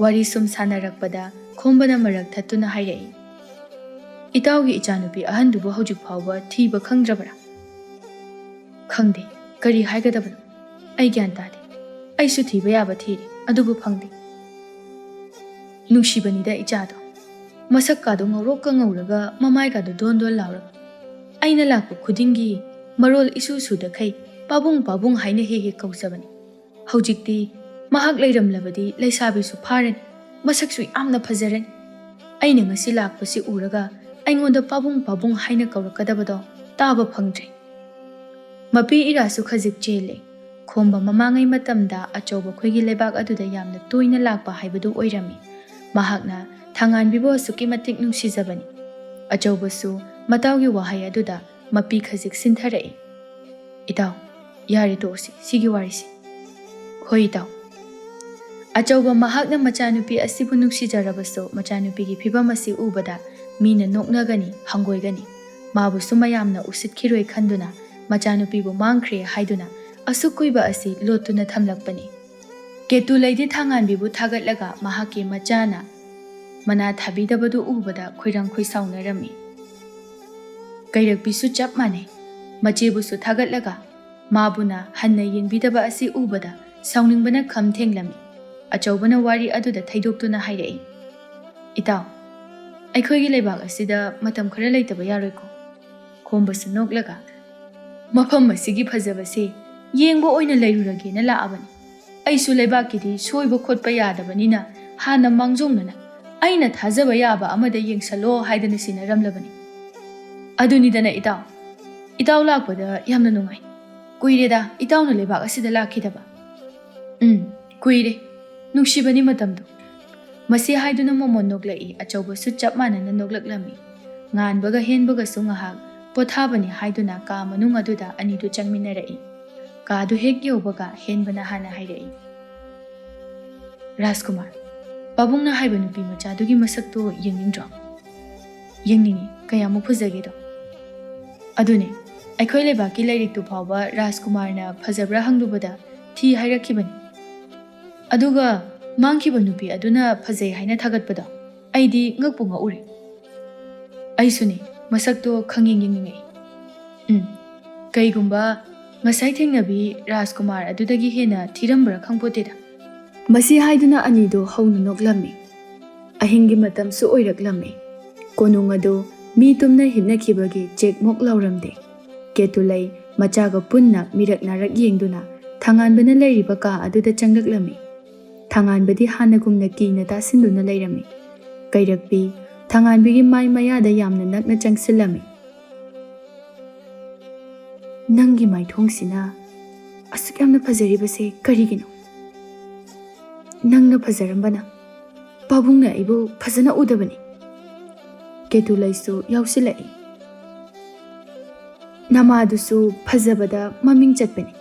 ꯋꯥꯔꯤ ꯁꯨꯝ ꯁꯥꯟꯅꯔꯛꯄꯗ ꯈꯣꯝꯕꯅ ꯃꯔꯛ ꯊꯠꯇꯨꯅ ꯍꯥꯏꯔꯛꯏ, "ꯏꯇꯥꯎꯒꯤ ꯏꯆꯥꯅꯨꯄꯤ ꯑꯍꯟꯗꯨꯕꯨ ꯍꯧꯖꯤꯛ ꯐꯥꯎꯕ ꯊꯤꯕ ꯈꯪꯗ꯭ꯔꯕꯔꯥ?" "ꯈꯪꯗꯦ, ꯀꯔꯤ ꯍꯥꯏꯒꯗꯕꯅꯣ? ꯑꯩ ꯒ꯭ꯌꯥꯟ ꯇꯥꯗꯦ꯫ ꯑꯩꯁꯨ ꯊꯤꯕ ꯌꯥꯕ ꯊꯤꯔꯦ, ꯑꯗꯨꯕꯨ ꯐꯪꯗꯦ꯫ ꯅꯨꯡꯁꯤꯕꯅꯤꯗ ꯏꯆꯥꯗꯣ꯫ ꯃꯁꯛꯀꯥꯗꯣ ꯉꯧꯔꯣꯛꯀ ꯉꯧꯔꯒ, ꯃꯃꯥꯏꯒꯥꯗꯣ ꯗꯣꯟ ꯗꯣꯟ ꯂꯥꯎꯔꯒ꯫ ꯑꯩꯅ ꯂꯥꯛꯄ ꯈꯨꯗꯤꯡꯒꯤ ꯃꯔꯣꯜ ꯏꯁꯨ ꯁꯨꯗꯈꯩ "ꯄꯥꯕꯨꯡ, ꯄꯥꯕꯨꯡ" ꯍꯥꯏꯅ ꯍꯦꯛ ꯍꯦꯛ ꯀꯧꯖꯕꯅꯤ꯫ ꯍꯧꯖꯤꯛꯇꯤ ꯃꯍꯥꯛ ꯂꯩꯔꯝꯂꯕꯗꯤ ꯂꯩꯁꯥꯕꯤꯁꯨ ꯐꯥꯔꯅꯤ, ꯃꯁꯛꯁꯨ ꯌꯥꯝꯅ ꯐꯖꯔꯅꯤ꯫ ꯑꯩꯅ ꯉꯁꯤ ꯂꯥꯛꯄꯁꯤ ꯎꯔꯒ ꯑꯩꯉꯣꯟꯗ "ꯄꯥꯕꯨꯡ, ꯄꯥꯕꯨꯡ" ꯍꯥꯏꯅ ꯀꯧꯔꯛꯀꯗꯕꯗꯣ ꯇꯥꯕ ꯐꯪꯗ꯭ꯔꯦ꯫ ꯃꯄꯤ ꯏꯔꯥꯁꯨ ꯈꯖꯤꯛ ꯆꯦꯜꯂꯦ꯫ ꯈꯣꯝꯕ ꯃꯃꯥꯡꯉꯩ ꯃꯇꯝꯗ ꯑꯆꯧꯕ ꯈꯣꯏꯒꯤ ꯂꯩꯕꯥꯛ ꯑꯗꯨꯗ ꯌꯥꯝꯅ ꯇꯣꯏꯅ ꯂꯥꯛꯄ ꯍꯥꯏꯕꯗꯨ ꯑꯣꯏꯔꯝꯃꯤ꯫ ꯃꯍꯥꯛꯅ ꯊꯥꯡꯉꯥꯟꯕꯤꯕꯨ ꯑꯁꯨꯛꯀꯤ ꯃꯇꯤꯛ ꯅꯨꯡꯁꯤꯖꯕꯅꯤ꯫ ꯑꯆꯧꯕꯁꯨ ꯃꯇꯥꯎꯒꯤ ꯋꯥꯍꯩ ꯑꯗꯨꯗ ꯃꯄꯤ ꯈꯖꯤꯛ ꯁꯤꯟꯊꯔꯛꯏ꯫ "ꯏꯇꯥꯎ, ꯌꯥꯔꯦ, ꯇꯣꯛꯑꯁꯤ ꯁꯤꯒꯤ ꯋꯥꯔꯤꯁꯤ꯫" "ꯍꯣꯏ ꯏꯇꯥꯎ꯫" ꯑꯆꯧꯕ ꯃꯍꯥꯛꯅ ꯃꯆꯥꯅꯨꯄꯤ ꯑꯁꯤꯕꯨ ꯅꯨꯡꯁꯤꯖꯔꯕꯁꯨ, ꯃꯆꯥꯅꯨꯄꯤꯒꯤ ꯐꯤꯕꯝ ꯑꯁꯤ ꯎꯕꯗ ꯃꯤꯅ ꯅꯣꯛꯅꯒꯅꯤ, ꯍꯪꯒꯣꯏꯒꯅꯤ꯫ ꯃꯥꯕꯨꯁꯨ ꯃꯌꯥꯝꯅ ꯎꯁꯤꯠꯈꯤꯔꯣꯏ ꯈꯟꯗꯨꯅ ꯃꯆꯥꯅꯨꯄꯤꯕꯨ ꯃꯥꯡꯈ꯭ꯔꯦ ꯍꯥꯏꯗꯨꯅ ꯑꯁꯨꯛ ꯀꯨꯏꯕ ꯑꯁꯤ ꯂꯣꯠꯇꯨꯅ ꯊꯝꯂꯛꯄꯅꯤ꯫ ꯀꯦꯇꯨ ꯂꯩꯗꯤ ꯊꯥꯡꯉꯥꯟꯕꯤꯕꯨ ꯊꯥꯒꯠꯂꯒ ꯃꯍꯥꯛꯀꯤ ꯃꯆꯥꯅ ꯃꯅꯥ ꯊꯥꯕꯤꯗꯕꯗꯨ ꯎꯕꯗ ꯈꯣꯏꯔꯥꯡ ꯈꯣꯏꯁꯥꯎꯅꯔꯝꯃꯤ꯫ ꯀꯩꯔꯛꯄꯤꯁꯨ ꯆꯞ ꯃꯥꯟꯅꯩ꯫ ꯃꯆꯦꯕꯨꯁꯨ ꯊꯥꯒꯠꯂꯒ ꯃꯥꯕꯨꯅ ꯍꯟꯅ ꯌꯦꯡꯕꯤꯗꯕ ꯑꯁꯤ ꯎꯕꯗ ꯁꯥꯎꯅꯤꯡꯕꯅ ꯈꯝ ꯊꯦꯡꯂꯝꯃꯤ꯫ ꯑꯆꯧꯕꯅ ꯋꯥꯔꯤ ꯑꯗꯨꯗ ꯊꯩꯗꯣꯛꯇꯨꯅ ꯍꯥꯏꯔꯛꯏ, "ꯏꯇꯥꯎ, ꯑꯩꯈꯣꯏꯒꯤ ꯂꯩꯕꯥꯛ ꯑꯁꯤꯗ ꯃꯇꯝ ꯈꯔ ꯂꯩꯇꯕ ꯌꯥꯔꯣꯏꯀꯣ?" ꯈꯣꯝꯕꯁꯨ ꯅꯣꯛꯂꯒ, "ꯃꯐꯝ ꯑꯁꯤꯒꯤ ꯐꯖꯕꯁꯦ ꯌꯦꯡꯕ ꯑꯣꯏꯅ ꯂꯩꯔꯨꯔꯒꯦꯅ ꯂꯥꯛꯑꯕꯅꯤ꯫ ꯑꯩꯁꯨ ꯂꯩꯕꯥꯛꯀꯤꯗꯤ ꯁꯣꯏꯕ ꯈꯣꯠꯄ ꯌꯥꯗꯕꯅꯤꯅ ꯍꯥꯟꯅ ꯃꯥꯡꯖꯧꯅꯅ ꯑꯩꯅ ꯊꯥꯖꯕ ꯌꯥꯕ ꯑꯃꯗ ꯌꯦꯡꯁꯜꯂꯣ ꯍꯥꯏꯗꯅ ꯁꯤꯟꯅꯔꯝꯂꯕꯅꯤ꯫ ꯑꯗꯨꯅꯤꯗꯅ ꯏꯇꯥꯎ, ꯏꯇꯥꯎ ꯂꯥꯛꯄꯗ ꯌꯥꯝꯅ ꯅꯨꯡꯉꯥꯏ꯫ ꯀꯨꯏꯔꯦꯗ ꯏꯇꯥꯎꯅ ꯂꯩꯕꯥꯛ ꯑꯁꯤꯗ ꯂꯥꯛꯈꯤꯗꯕ꯫" "ꯎꯝ, ꯀꯨꯏꯔꯦ꯫ ꯅꯨꯡꯁꯤꯕꯅꯤ ꯃꯇꯝꯗꯣ꯫" ꯃꯁꯤ ꯍꯥꯏꯗꯨꯅ ꯃꯣꯃꯣꯟ ꯅꯣꯛꯂꯛꯏ꯫ ꯑꯆꯧꯕꯁꯨ ꯆꯞ ꯃꯥꯟꯅꯅ ꯅꯣꯛꯂꯛꯂꯝꯃꯤ꯫ ꯉꯥꯟꯕꯒ ꯍꯦꯟꯕꯒꯁꯨ ꯉꯥꯏꯍꯥꯛ ꯄꯣꯊꯥꯕꯅꯤ ꯍꯥꯏꯗꯨꯅ ꯀꯥ ꯃꯅꯨꯡ ꯑꯗꯨꯗ ꯑꯅꯤꯗꯨ ꯆꯪꯃꯤꯟꯅꯔꯛꯏ꯫ ꯀꯥꯗꯨ ꯍꯦꯛ ꯌꯧꯕꯒ ꯍꯦꯟꯕꯅ ꯍꯥꯟꯅ ꯍꯥꯏꯔꯛꯏ, "ꯔꯥꯖꯀꯨꯃꯥꯔ, ꯄꯥꯕꯨꯡꯅ ꯍꯥꯏꯕ ꯅꯨꯄꯤ ꯃꯆꯥꯗꯨꯒꯤ ꯃꯁꯛꯇꯣ ꯌꯦꯡꯅꯤꯡꯗ꯭ꯔꯣ?" "ꯌꯦꯡꯅꯤꯡꯉꯤ꯫ ꯀꯌꯥꯃꯨꯛ ꯐꯖꯒꯦꯗꯣ?" "ꯑꯗꯨꯅꯦ, ꯑꯩꯈꯣꯏ ꯂꯩꯕꯥꯛꯀꯤ ꯂꯥꯏꯔꯤꯛꯇꯨ ꯐꯥꯎꯕ ꯔꯥꯖꯀꯨꯃꯥꯔꯅ ꯐꯖꯕ꯭ꯔꯥ ꯍꯪꯂꯨꯕꯗ ꯊꯤ ꯍꯥꯏꯔꯛꯈꯤꯕꯅꯤ꯫ ꯑꯗꯨꯒ ꯃꯥꯡꯈꯤꯕ ꯅꯨꯄꯤ ꯑꯗꯨꯅ ꯐꯖꯩ ꯍꯥꯏꯅ ꯊꯥꯒꯠꯄꯗꯣ ꯑꯩꯗꯤ ꯉꯛꯄꯨ ꯉꯛꯎꯔꯦ꯫" "ꯑꯩꯁꯨꯅꯦ, ꯃꯁꯛꯇꯣ ꯈꯪꯌꯦꯡ ꯌꯦꯡꯅꯤꯡꯉꯛꯏ꯫" "ꯎꯝ, ꯀꯩꯒꯨꯝꯕ ꯉꯁꯥꯏ ꯊꯦꯡꯅꯕꯤ ꯔꯥꯖꯀꯨꯃꯥꯔ ꯑꯗꯨꯗꯒꯤ ꯍꯦꯟꯅ ꯊꯤꯔꯝꯕ꯭ꯔꯥ ꯈꯪꯄꯣꯠꯇꯦꯗ꯫" ꯃꯁꯤ ꯍꯥꯏꯗꯨꯅ ꯑꯅꯤꯗꯨ ꯍꯧꯅ ꯅꯣꯛꯂꯝꯃꯤ꯫ ꯑꯍꯤꯡꯒꯤ ꯃꯇꯝꯁꯨ ꯑꯣꯏꯔꯛꯂꯝꯃꯤ꯫ ꯀꯣꯅꯨꯡ ꯑꯗꯨ ꯃꯤ ꯇꯨꯝꯅ ꯍꯤꯞꯅꯈꯤꯕꯒꯤ ꯆꯦꯛꯃꯣꯛ ꯂꯥꯎꯔꯝꯗꯦ꯫ ꯀꯦꯇꯨꯂꯩ ꯃꯆꯥꯒ ꯄꯨꯟꯅ ꯃꯤꯔꯛ ꯅꯥꯔꯛ ꯌꯦꯡꯗꯨꯅ ꯊꯉꯥꯟꯕꯅ ꯂꯩꯔꯤꯕ ꯀꯥ ꯑꯗꯨꯗ ꯆꯪꯂꯛꯂꯝꯃꯤ꯫ ꯊꯉꯥꯟꯕꯗꯤ ꯍꯥꯟꯅꯒꯨꯝꯅ ꯀꯤꯅ ꯇꯥꯁꯤꯟꯗꯨꯅ ꯂꯩꯔꯝꯃꯤ꯫ ꯀꯩꯔꯛꯄꯤ ꯊꯉꯥꯟꯕꯤꯒꯤ ꯃꯥꯏ ꯃꯌꯥꯗ ꯌꯥꯝꯅ ꯅꯛꯅ ꯆꯪꯁꯤꯜꯂꯝꯃꯤ꯫ "ꯅꯪꯒꯤ ꯃꯥꯏꯊꯣꯡꯁꯤꯅ ꯑꯁꯨꯛ ꯌꯥꯝꯅ ꯐꯖꯔꯤꯕꯁꯦ ꯀꯔꯤꯒꯤꯅꯣ? ꯅꯪꯅ ꯐꯖꯔꯝꯕꯅ ꯄꯥꯕꯨꯡꯅ ꯑꯩꯕꯨ ꯐꯖꯅ ꯎꯗꯕꯅꯤ꯫" ꯀꯦꯇꯨꯂꯩꯁꯨ ꯌꯥꯎꯁꯤꯜꯂꯛꯏ꯫ "ꯅꯃꯥꯗꯨꯁꯨ ꯐꯖꯕꯗ ꯃꯃꯤꯡ ꯆꯠꯄꯅꯤ꯫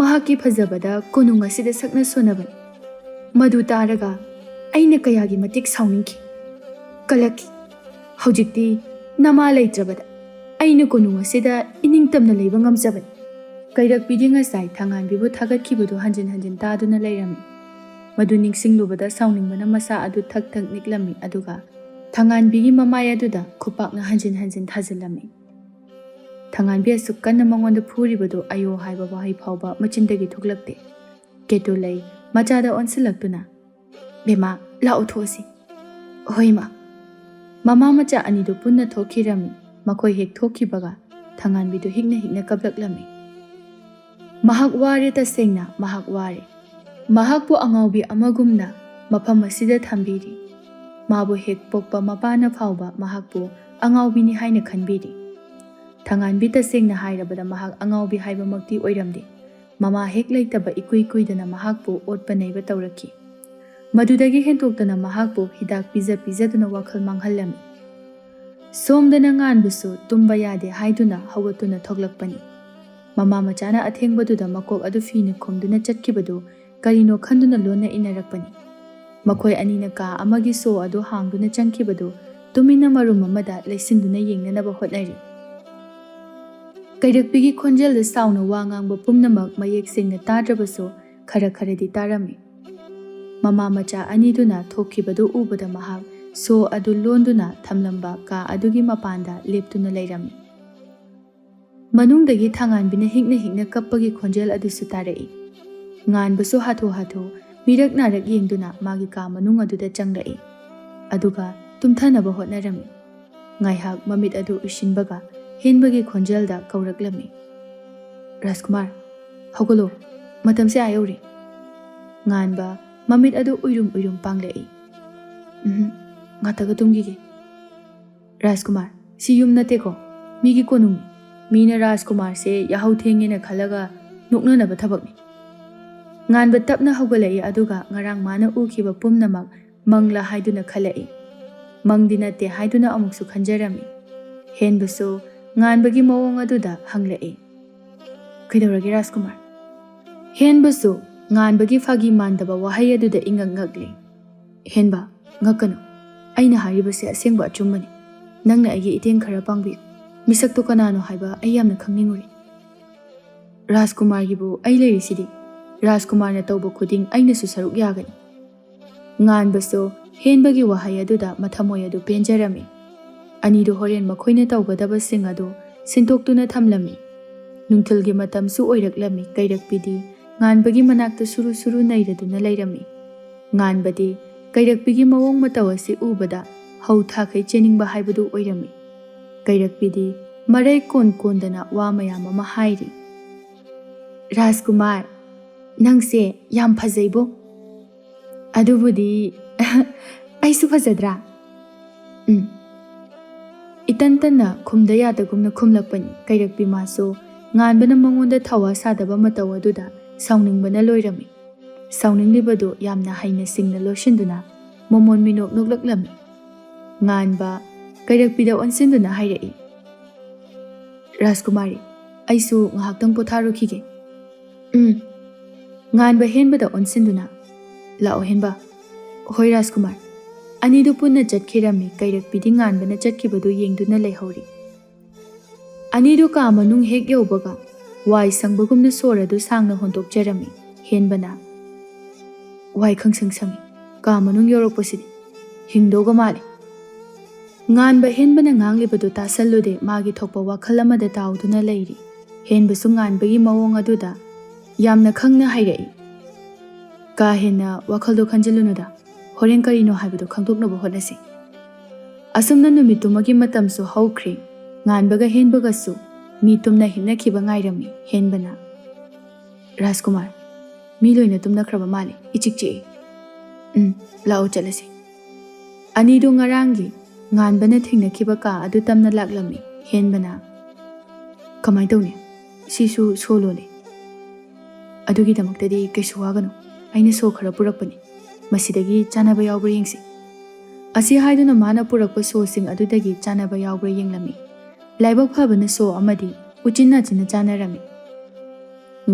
ꯃꯍꯥꯛꯀꯤ ꯐꯖꯕꯗ ꯀꯣꯅꯨꯡ ꯑꯁꯤꯗ ꯁꯛꯅ ꯁꯣꯟꯅꯕꯅꯤ꯫ ꯃꯗꯨ ꯇꯥꯔꯒ ꯑꯩꯅ ꯀꯌꯥꯒꯤ ꯃꯇꯤꯛ ꯁꯥꯎꯅꯤꯡꯈꯤ, ꯀꯜꯂꯛꯈꯤ꯫ ꯍꯧꯖꯤꯛꯇꯤ ꯅꯃꯥ ꯂꯩꯇ꯭ꯔꯕꯗ ꯑꯩꯅ ꯀꯣꯅꯨꯡ ꯑꯁꯤꯗ ꯏꯅꯤꯡꯇꯝꯅ ꯂꯩꯕ ꯉꯝꯖꯕꯅꯤ꯫" ꯀꯩꯔꯛꯄꯤꯗꯤ ꯉꯁꯥꯏ ꯊꯉꯥꯟꯕꯤꯕꯨ ꯊꯥꯒꯠꯈꯤꯕꯗꯨ ꯍꯟꯖꯤꯟ ꯍꯟꯖꯤꯟ ꯇꯥꯗꯨꯅ ꯂꯩꯔꯝꯃꯤ꯫ ꯃꯗꯨ ꯅꯤꯡꯁꯤꯡꯂꯨꯕꯗ ꯁꯥꯎꯅꯤꯡꯕꯅ ꯃꯁꯥ ꯑꯗꯨ ꯊꯛ ꯊꯛ ꯅꯤꯛꯂꯝꯃꯤ, ꯑꯗꯨꯒ ꯊꯉꯥꯟꯕꯤꯒꯤ ꯃꯃꯥꯏ ꯑꯗꯨꯗ ꯈꯨꯄꯥꯛꯅ ꯍꯟꯖꯤꯟ ꯍꯟꯖꯤꯟ ꯊꯥꯖꯤꯜꯂꯝꯃꯤ꯫ ꯊꯉꯥꯟꯕꯤ ꯑꯁꯨꯛ ꯀꯟꯅ ꯃꯉꯣꯟꯗ ꯐꯨꯔꯤꯕꯗꯨ "ꯑꯌꯣ" ꯍꯥꯏꯕ ꯋꯥꯍꯩ ꯐꯥꯎꯕ ꯃꯆꯤꯟꯗꯒꯤ ꯊꯣꯛꯂꯛꯇꯦ꯫ ꯀꯦꯇꯨꯂꯩ ꯃꯆꯥꯗ ꯑꯣꯟꯁꯤꯜꯂꯛꯇꯨꯅ, "ꯕꯦꯝꯃ, ꯂꯥꯛꯑꯣ, ꯊꯣꯛꯑꯁꯤ꯫" "ꯍꯣꯏ, ꯏꯃꯥ꯫" ꯃꯃꯥ ꯃꯆꯥ ꯑꯅꯤꯗꯨ ꯄꯨꯟꯅ ꯊꯣꯛꯈꯤꯔꯝꯃꯤ꯫ ꯃꯈꯣꯏ ꯍꯦꯛ ꯊꯣꯛꯈꯤꯕꯒ ꯊꯉꯥꯟꯕꯤꯗꯨ ꯍꯤꯛꯅ ꯍꯤꯛꯅ ꯀꯞꯂꯛꯂꯝꯃꯤ꯫ "ꯃꯍꯥꯛ ꯋꯥꯔꯦ, ꯇꯁꯦꯡꯅ ꯃꯍꯥꯛ ꯋꯥꯔꯦ꯫ ꯃꯍꯥꯛꯄꯨ ꯑꯉꯥꯎꯕꯤ ꯑꯃꯒꯨꯝꯅ ꯃꯐꯝ ꯑꯁꯤꯗ ꯊꯝꯕꯤꯔꯤ꯫ ꯃꯥꯕꯨ ꯍꯦꯛ ꯄꯣꯛꯄ ꯃꯄꯥꯅ ꯐꯥꯎꯕ ꯃꯍꯥꯛꯄꯨ ꯑꯉꯥꯎꯕꯤꯅꯤ ꯍꯥꯏꯅ ꯈꯟꯕꯤꯔꯤ꯫" ꯊꯉꯥꯟꯕꯤ ꯇꯁꯦꯡꯅ ꯍꯥꯏꯔꯕꯗ ꯃꯍꯥꯛ ꯑꯉꯥꯎꯕꯤ ꯍꯥꯏꯕꯃꯛꯇꯤ ꯑꯣꯏꯔꯝꯗꯦ꯫ ꯃꯃꯥ ꯍꯦꯛ ꯂꯩꯇꯕ ꯏꯀꯨꯏ ꯀꯨꯏꯗꯅ ꯃꯍꯥꯛꯄꯨ ꯑꯣꯠꯄ ꯅꯩꯕ ꯇꯧꯔꯛꯈꯤ꯫ ꯃꯗꯨꯗꯒꯤ ꯍꯦꯟꯇꯣꯛꯇꯅ ꯃꯍꯥꯛꯄꯨ ꯍꯤꯗꯥꯛ ꯄꯤꯖ ꯄꯤꯖꯗꯨꯅ ꯋꯥꯈꯜ ꯃꯥꯡꯍꯜꯂꯝꯃꯤ꯫ ꯁꯣꯝꯗꯅ ꯉꯥꯟꯕꯁꯨ ꯇꯨꯝꯕ ꯌꯥꯗꯦ ꯍꯥꯏꯗꯨꯅ ꯍꯧꯒꯠꯇꯨꯅ ꯊꯣꯛꯂꯛꯄꯅꯤ꯫ ꯃꯃꯥ ꯃꯆꯥꯅ ꯑꯊꯦꯡꯕꯗꯨꯗ ꯃꯀꯣꯛ ꯑꯗꯨ ꯐꯤꯅ ꯈꯨꯝꯗꯨꯅ ꯆꯠꯈꯤꯕꯗꯨ ꯀꯔꯤꯅꯣ ꯈꯟꯗꯨꯅ ꯂꯣꯟꯅ ꯏꯟꯅꯔꯛꯄꯅꯤ꯫ ꯃꯈꯣꯏ ꯑꯅꯤꯅ ꯀꯥ ꯑꯃꯒꯤ ꯁꯣ ꯑꯗꯨ ꯍꯥꯡꯗꯨꯅ ꯆꯪꯈꯤꯕꯗꯨ ꯇꯨꯃꯤꯟꯅ ꯃꯔꯨꯝ ꯑꯃꯗ ꯂꯩꯁꯤꯟꯗꯨꯅ ꯌꯦꯡꯅꯅꯕ ꯍꯣꯠꯅꯔꯤ꯫ ꯀꯩꯔꯛꯄꯤꯒꯤ ꯈꯣꯟꯖꯦꯜꯗ ꯁꯥꯎꯅ ꯋꯥ ꯉꯥꯡꯕ ꯄꯨꯝꯅꯃꯛ ꯃꯌꯦꯛ ꯁꯦꯡꯅ ꯇꯥꯗ꯭ꯔꯕꯁꯨ ꯈꯔ ꯈꯔꯗꯤ ꯇꯥꯔꯝꯃꯤ꯫ ꯃꯃꯥ ꯃꯆꯥ ꯑꯅꯤꯗꯨꯅ ꯊꯣꯛꯈꯤꯕꯗꯨ ꯎꯕꯗ ꯃꯍꯥꯛ ꯁꯣ ꯑꯗꯨ ꯂꯣꯟꯗꯨꯅ ꯊꯝꯂꯝꯕ ꯀꯥ ꯑꯗꯨꯒꯤ ꯃꯄꯥꯟꯗ ꯂꯦꯞꯇꯨꯅ ꯂꯩꯔꯝꯃꯤ꯫ ꯃꯅꯨꯡꯗꯒꯤ ꯊꯉꯥꯟꯕꯤꯅ ꯍꯤꯛꯅ ꯍꯤꯛꯅ ꯀꯞꯄꯒꯤ ꯈꯣꯟꯖꯦꯜ ꯑꯗꯨꯁꯨ ꯇꯥꯔꯛꯏ꯫ ꯉꯥꯟꯕꯁꯨ ꯍꯥꯊꯨ ꯍꯥꯊꯨ ꯃꯤꯔꯛ ꯅꯥꯔꯛ ꯌꯦꯡꯗꯨꯅ ꯃꯥꯒꯤ ꯀꯥ ꯃꯅꯨꯡ ꯑꯗꯨꯗ ꯆꯪꯂꯛꯏ꯫ ꯑꯗꯨꯒ ꯇꯨꯝꯊꯅꯕ ꯍꯣꯠꯅꯔꯝꯃꯤ꯫ ꯉꯥꯏꯍꯥꯛ ꯃꯃꯤꯠ ꯑꯗꯨ ꯎꯏꯁꯤꯟꯕꯒ ꯍꯦꯟꯕꯒꯤ ꯈꯣꯟꯖꯦꯜꯗ ꯀꯧꯔꯛꯂꯝꯃꯤ, "ꯔꯥꯖꯀꯨꯃꯥꯔ, ꯍꯧꯒꯠꯂꯣ, ꯃꯇꯝꯁꯦ ꯑꯥ ꯌꯧꯔꯦ꯫" ꯉꯥꯟꯕ ꯃꯃꯤꯠ ꯑꯗꯨ ꯎꯏꯔꯨꯝ ꯎꯏꯔꯨꯝ ꯄꯥꯡꯂꯛꯏ꯫ "ꯎꯝ, ꯉꯥꯛꯇꯒ ꯇꯨꯝꯈꯤꯒꯦ꯫" "ꯔꯥꯖꯀꯨꯃꯥꯔ, ꯁꯤ ꯌꯨꯝ ꯅꯠꯇꯦꯀꯣ, ꯃꯤꯒꯤ ꯀꯣꯅꯨꯡꯅꯤ꯫ ꯃꯤꯅ ꯔꯥꯖꯀꯨꯃꯥꯔꯁꯦ ꯌꯥꯍꯧ ꯊꯦꯡꯉꯦꯅ ꯈꯜꯂꯒ ꯅꯣꯛꯅꯅꯕ ꯊꯕꯛꯅꯤ꯫" ꯉꯥꯟꯕ ꯇꯞꯅ ꯍꯧꯒꯠꯂꯛꯏ, ꯑꯗꯨꯒ ꯉꯔꯥꯡ ꯃꯥꯅ ꯎꯈꯤꯕ ꯄꯨꯝꯅꯃꯛ ꯃꯪꯂꯥ ꯍꯥꯏꯗꯨꯅ ꯈꯜꯂꯛꯏ꯫ ꯃꯪꯗꯤ ꯅꯠꯇꯦ ꯍꯥꯏꯗꯨꯅ ꯑꯃꯨꯛꯁꯨ ꯈꯟꯖꯔꯝꯃꯤ꯫ ꯍꯦꯟꯕꯁꯨ ꯉꯥꯟꯕꯒꯤ ꯃꯑꯣꯡ ꯑꯗꯨꯗ ꯍꯪꯂꯛꯏ, "ꯀꯩꯗꯧꯔꯒꯦ ꯔꯥꯖꯀꯨꯃꯥꯔ?" ꯍꯦꯟꯕꯁꯨ ꯉꯥꯟꯕꯒꯤ ꯐꯥꯒꯤ ꯃꯥꯟꯗꯕ ꯋꯥꯍꯩ ꯑꯗꯨꯗ ꯏꯉꯛ ꯉꯛꯂꯤ꯫ "ꯍꯦꯟꯕ, ꯉꯛꯀꯅꯨ꯫ ꯑꯩꯅ ꯍꯥꯏꯔꯤꯕꯁꯦ ꯑꯁꯦꯡꯕ ꯑꯆꯨꯝꯕꯅꯤ꯫ ꯅꯪꯅ ꯑꯩꯒꯤ ꯏꯇꯦꯡ ꯈꯔ ꯄꯥꯡꯕꯤꯌꯨ꯫ ꯃꯤꯁꯛꯇꯨ ꯀꯅꯥꯅꯣ ꯍꯥꯏꯕ ꯑꯩ ꯌꯥꯝꯅ ꯈꯪꯅꯤꯡꯉꯨꯔꯦ꯫ ꯔꯥꯖꯀꯨꯃꯥꯔꯒꯤꯕꯨ ꯑꯩ ꯂꯩꯔꯤꯁꯤꯗꯤ꯫ ꯔꯥꯖꯀꯨꯃꯥꯔꯅ ꯇꯧꯕ ꯈꯨꯗꯤꯡ ꯑꯩꯅꯁꯨ ꯁꯔꯨꯛ ꯌꯥꯒꯅꯤ꯫" ꯉꯥꯟꯕꯁꯨ ꯍꯦꯟꯕꯒꯤ ꯋꯥꯍꯩ ꯑꯗꯨꯗ ꯃꯊꯃꯣꯏ ꯑꯗꯨ ꯄꯦꯟꯖꯔꯝꯃꯤ꯫ ꯑꯅꯤꯗꯨ ꯍꯣꯔꯦꯟ ꯃꯈꯣꯏꯅ ꯇꯧꯒꯗꯕꯁꯤꯡ ꯑꯗꯨ ꯁꯤꯟꯗꯣꯛꯇꯨꯅ ꯊꯝꯂꯝꯃꯤ꯫ ꯅꯨꯡꯊꯤꯜꯒꯤ ꯃꯇꯝꯁꯨ ꯑꯣꯏꯔꯛꯂꯝꯃꯤ꯫ ꯀꯩꯔꯛꯄꯤꯗꯤ ꯉꯥꯟꯕꯒꯤ ꯃꯅꯥꯛꯇ ꯁꯨꯔꯨ ꯁꯨꯔꯨ ꯅꯩꯔꯗꯨꯅ ꯂꯩꯔꯝꯃꯤ꯫ ꯉꯥꯟꯕꯗꯤ ꯀꯩꯔꯛꯄꯤꯒꯤ ꯃꯑꯣꯡ ꯃꯇꯧ ꯑꯁꯤ ꯎꯕꯗ ꯍꯧ ꯊꯥꯈꯩ ꯆꯦꯟꯅꯤꯡꯕ ꯍꯥꯏꯕꯗꯨ ꯑꯣꯏꯔꯝꯃꯤ꯫ ꯀꯩꯔꯛꯄꯤꯗꯤ ꯃꯔꯩ ꯀꯣꯟ ꯀꯣꯟꯗꯅ ꯋꯥ ꯃꯌꯥꯝ ꯑꯃ ꯍꯥꯏꯔꯤ꯫ "ꯔꯥꯖꯀꯨꯃꯥꯔ, ꯅꯪꯁꯦ ꯌꯥꯝ ꯐꯖꯩꯕꯣ꯫" "ꯑꯗꯨꯕꯨꯗꯤ ꯑꯩꯁꯨ ꯐꯖꯗ꯭ꯔꯥ?" "ꯎꯝ꯫" ꯏꯇꯟ ꯇꯟꯅ ꯈꯨꯝꯗ ꯌꯥꯗꯒꯨꯝꯅ ꯈꯨꯝꯂꯛꯄꯅꯤ꯫ ꯀꯩꯔꯛꯄꯤ ꯃꯥꯁꯨ ꯉꯥꯟꯕꯅ ꯃꯉꯣꯟꯗ ꯊꯧꯋꯥ ꯁꯥꯗꯕ ꯃꯇꯧ ꯑꯗꯨꯗ ꯁꯥꯎꯅꯤꯡꯕꯅ ꯂꯣꯏꯔꯝꯃꯤ꯫ ꯁꯥꯎꯅꯤꯡꯂꯤꯕꯗꯨ ꯌꯥꯝꯅ ꯍꯩꯅ ꯁꯤꯡꯅ ꯂꯣꯠꯁꯤꯟꯗꯨꯅ ꯃꯣꯃꯣꯟ ꯃꯤꯅꯣꯛ ꯅꯣꯛꯂꯛꯂꯝꯃꯤ꯫ ꯉꯥꯟꯕ ꯀꯩꯔꯛꯄꯤꯗ ꯑꯣꯟꯁꯤꯟꯗꯨꯅ ꯍꯥꯏꯔꯛꯏ, "ꯔꯥꯖꯀꯨꯃꯥꯔꯤ, ꯑꯩꯁꯨ ꯉꯥꯏꯍꯥꯛꯇꯪ ꯄꯣꯊꯥꯔꯨꯈꯤꯒꯦ꯫" "ꯎꯝ꯫" ꯉꯥꯟꯕ ꯍꯦꯟꯕꯗ ꯑꯣꯟꯁꯤꯟꯗꯨꯅ, "ꯂꯥꯛꯑꯣ ꯍꯦꯟꯕ꯫" "ꯍꯣꯏ ꯔꯥꯖꯀꯨꯃꯥꯔ꯫" ꯑꯅꯤꯗꯨ ꯄꯨꯟꯅ ꯆꯠꯈꯤꯔꯝꯃꯤ꯫ ꯀꯩꯔꯛꯄꯤꯗꯤ ꯉꯥꯟꯕꯅ ꯆꯠꯈꯤꯕꯗꯨ ꯌꯦꯡꯗꯨꯅ ꯂꯩꯍꯧꯔꯤ꯫ ꯑꯅꯤꯗꯨ ꯀꯥ ꯃꯅꯨꯡ ꯍꯦꯛ ꯌꯧꯕꯒ ꯋꯥꯏ ꯁꯪꯕꯒꯨꯝꯅ ꯁꯣꯔ ꯑꯗꯨ ꯁꯥꯡꯅ ꯍꯣꯟꯗꯣꯛꯆꯔꯝꯃꯤ꯫ ꯍꯦꯟꯕꯅ, "ꯋꯥꯏ ꯈꯪꯁꯪ ꯁꯪꯉꯤ꯫ ꯀꯥ ꯃꯅꯨꯡ ꯌꯧꯔꯛꯄꯁꯤꯗꯤ ꯍꯤꯡꯗꯧꯒ ꯃꯥꯜꯂꯤ꯫" ꯉꯥꯟꯕ ꯍꯦꯟꯕꯅ ꯉꯥꯡꯂꯤꯕꯗꯨ ꯇꯥꯁꯜꯂꯨꯗꯦ꯫ ꯃꯥꯒꯤ ꯊꯣꯛꯄ ꯋꯥꯈꯜ ꯑꯃꯗ ꯇꯥꯎꯗꯨꯅ ꯂꯩꯔꯤ꯫ ꯍꯦꯟꯕꯁꯨ ꯉꯥꯟꯕꯒꯤ ꯃꯑꯣꯡ ꯑꯗꯨꯗ ꯌꯥꯝꯅ ꯈꯪꯅ ꯍꯥꯏꯔꯛꯏ, ꯀꯥ ꯍꯦꯟꯅ ꯋꯥꯈꯜꯗꯣ ꯈꯟꯖꯤꯜꯂꯨꯅꯨꯗ, ꯍꯣꯔꯦꯟ ꯀꯔꯤꯅꯣ ꯍꯥꯏꯕꯗꯣ ꯈꯪꯗꯣꯛꯅꯕ ꯍꯣꯠꯅꯁꯤ꯫ ꯑꯁꯨꯝꯅ ꯅꯨꯃꯤꯠꯇꯨꯃꯒꯤ ꯃꯇꯝꯁꯨ ꯍꯧꯈ꯭ꯔꯦ꯫ ꯉꯥꯟꯕꯒ ꯍꯦꯟꯕꯒꯁꯨ ꯃꯤ ꯇꯨꯝꯅ ꯍꯤꯞꯅꯈꯤꯕ ꯉꯥꯏꯔꯝꯃꯤ ꯍꯦꯟꯕꯅ꯫ "ꯔꯥꯖꯀꯨꯃꯥꯔ, ꯃꯤ ꯂꯣꯏꯅ ꯇꯨꯝꯅꯈ꯭ꯔꯕ ꯃꯥꯜꯂꯦ, ꯏꯆꯤꯛ ꯆꯤꯛꯏ꯫ ꯎꯝ, ꯂꯥꯛꯑꯣ ꯆꯠꯂꯁꯤ꯫" ꯑꯅꯤꯗꯣ ꯉꯔꯥꯡꯒꯤ ꯉꯥꯟꯕꯅ ꯊꯦꯡꯅꯈꯤꯕ ꯀꯥ ꯑꯗꯨ ꯇꯝꯅ ꯂꯥꯛꯂꯝꯃꯤ ꯍꯦꯟꯕꯅ꯫ "ꯀꯃꯥꯏ ꯇꯧꯅꯤ? ꯁꯤꯁꯨ ꯁꯣ ꯂꯣꯜꯂꯦ꯫" "ꯑꯗꯨꯒꯤꯗꯃꯛꯇꯗꯤ ꯀꯩꯁꯨ ꯋꯥꯒꯅꯨ, ꯑꯩꯅ ꯁꯣ ꯈꯔ ꯄꯨꯔꯛꯄꯅꯤ, ꯃꯁꯤꯗꯒꯤ ꯆꯥꯅꯕ ꯌꯥꯎꯕ꯭ꯔꯥ ꯌꯦꯡꯁꯤ꯫" ꯑꯁꯤ ꯍꯥꯏꯗꯨꯅ ꯃꯥꯅ ꯄꯨꯔꯛꯄ ꯁꯣꯁꯤꯡ ꯑꯗꯨꯗꯒꯤ ꯆꯥꯅꯕ ꯌꯥꯎꯕ꯭ꯔꯥ ꯌꯦꯡꯂꯝꯃꯤ꯫ ꯂꯥꯏꯕꯛ ꯐꯕꯅ ꯁꯣ ꯑꯃꯗꯤ ꯎꯆꯤꯟ ꯅꯥꯆꯤꯟꯅ ꯆꯥꯅꯔꯝꯃꯤ꯫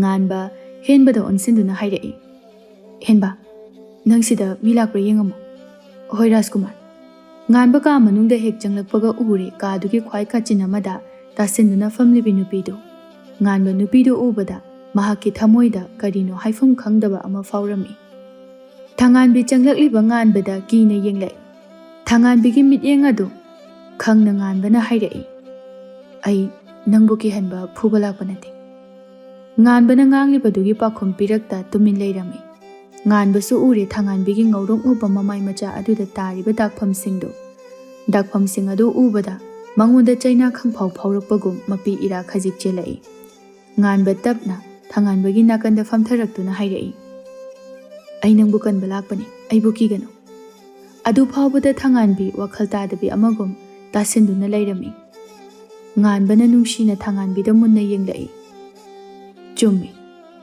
ꯉꯥꯟꯕ ꯍꯦꯟꯕꯗ ꯑꯣꯟꯁꯤꯟꯗꯨꯅ ꯍꯥꯏꯔꯛꯏ, "ꯍꯦꯟꯕ, ꯅꯪ ꯁꯤꯗ ꯃꯤ ꯂꯥꯛꯄ꯭ꯔꯥ ꯌꯦꯡꯉꯝꯃꯣ꯫" "ꯍꯣꯏ ꯔꯥꯖꯀꯨꯃꯥꯔ꯫" ꯉꯥꯟꯕ ꯀꯥ ꯃꯅꯨꯡꯗ ꯍꯦꯛ ꯆꯪꯂꯛꯄꯒ ꯎꯔꯦ ꯀꯥꯗꯨꯒꯤ ꯈ꯭ꯋꯥꯏ ꯀꯥꯆꯤꯟ ꯑꯃꯗ ꯇꯥꯁꯤꯟꯗꯨꯅ ꯐꯝꯂꯤꯕꯤ ꯅꯨꯄꯤꯗꯨ꯫ ꯉꯥꯟꯕ ꯅꯨꯄꯤꯗꯨ ꯎꯕꯗ ꯃꯍꯥꯛꯀꯤ ꯊꯃꯣꯏꯗ ꯀꯔꯤꯅꯣ ꯍꯥꯏꯐꯝ ꯈꯪꯗꯕ ꯑꯃ ꯐꯥꯎꯔꯝꯃꯤ꯫ ꯊꯥꯉꯥꯟꯕꯤ ꯆꯪꯂꯛꯂꯤꯕ ꯉꯥꯟꯕꯗ ꯀꯤꯅ ꯌꯦꯡꯂꯛꯏ꯫ ꯊꯥꯉꯥꯟꯕꯤꯒꯤ ꯃꯤꯠꯌꯦꯡ ꯑꯗꯨ ꯈꯪꯅ ꯉꯥꯟꯕꯅ ꯍꯥꯏꯔꯛꯏ, "ꯑꯩ ꯅꯪꯕꯨ ꯀꯤꯍꯟꯕ ꯐꯨꯕ ꯂꯥꯛꯄ ꯅꯠꯇꯦ꯫" ꯉꯥꯟꯕꯅ ꯉꯥꯡꯂꯤꯕꯗꯨꯒꯤ ꯄꯥꯎꯈꯨꯝ ꯄꯤꯔꯛꯇ ꯇꯨꯃꯤꯟ ꯂꯩꯔꯝꯃꯤ꯫ ꯉꯥꯟꯕꯁꯨ ꯎꯔꯦ ꯊꯥꯉꯥꯟꯕꯤꯒꯤ ꯉꯧꯔꯣꯛ ꯉꯧꯕ ꯃꯃꯥꯏ ꯃꯆꯥ ꯑꯗꯨꯗ ꯇꯥꯔꯤꯕ ꯗꯥꯛꯐꯝꯁꯤꯡꯗꯨ꯫ ꯗꯥꯛꯐꯝꯁꯤꯡ ꯑꯗꯨ ꯎꯕꯗ ꯃꯉꯣꯟꯗ ꯆꯩꯅꯥ ꯈꯪꯐꯥꯎ ꯐꯥꯎꯔꯛꯄꯒꯨꯝ ꯃꯄꯤ ꯏꯔꯥ ꯈꯖꯤꯛ ꯆꯦꯜꯂꯛꯏ꯫ ꯉꯥꯟꯕ ꯇꯞꯅ ꯊꯥꯉꯥꯟꯕꯒꯤ ꯅꯥꯀꯟꯗ ꯐꯝꯊꯔꯛꯇꯨꯅ ꯍꯥꯏꯔꯛꯏ, "ꯑꯩ ꯅꯪꯕꯨ ꯀꯟꯕ ꯂꯥꯛꯄꯅꯤ, ꯑꯩꯕꯨ ꯀꯤꯒꯅꯨ꯫" ꯑꯗꯨ ꯐꯥꯎꯕꯗ ꯊꯥꯉꯥꯟꯕꯤ ꯋꯥꯈꯜ ꯇꯥꯗꯕꯤ ꯑꯃꯒꯨꯝ ꯇꯥꯁꯤꯟꯗꯨꯅ ꯂꯩꯔꯝꯃꯤ꯫ ꯉꯥꯟꯕꯅ ꯅꯨꯡꯁꯤꯅ ꯊꯥꯉꯥꯟꯕꯤꯗ ꯃꯨꯟꯅ ꯌꯦꯡꯂꯛꯏ꯫ ꯆꯨꯝꯃꯤ,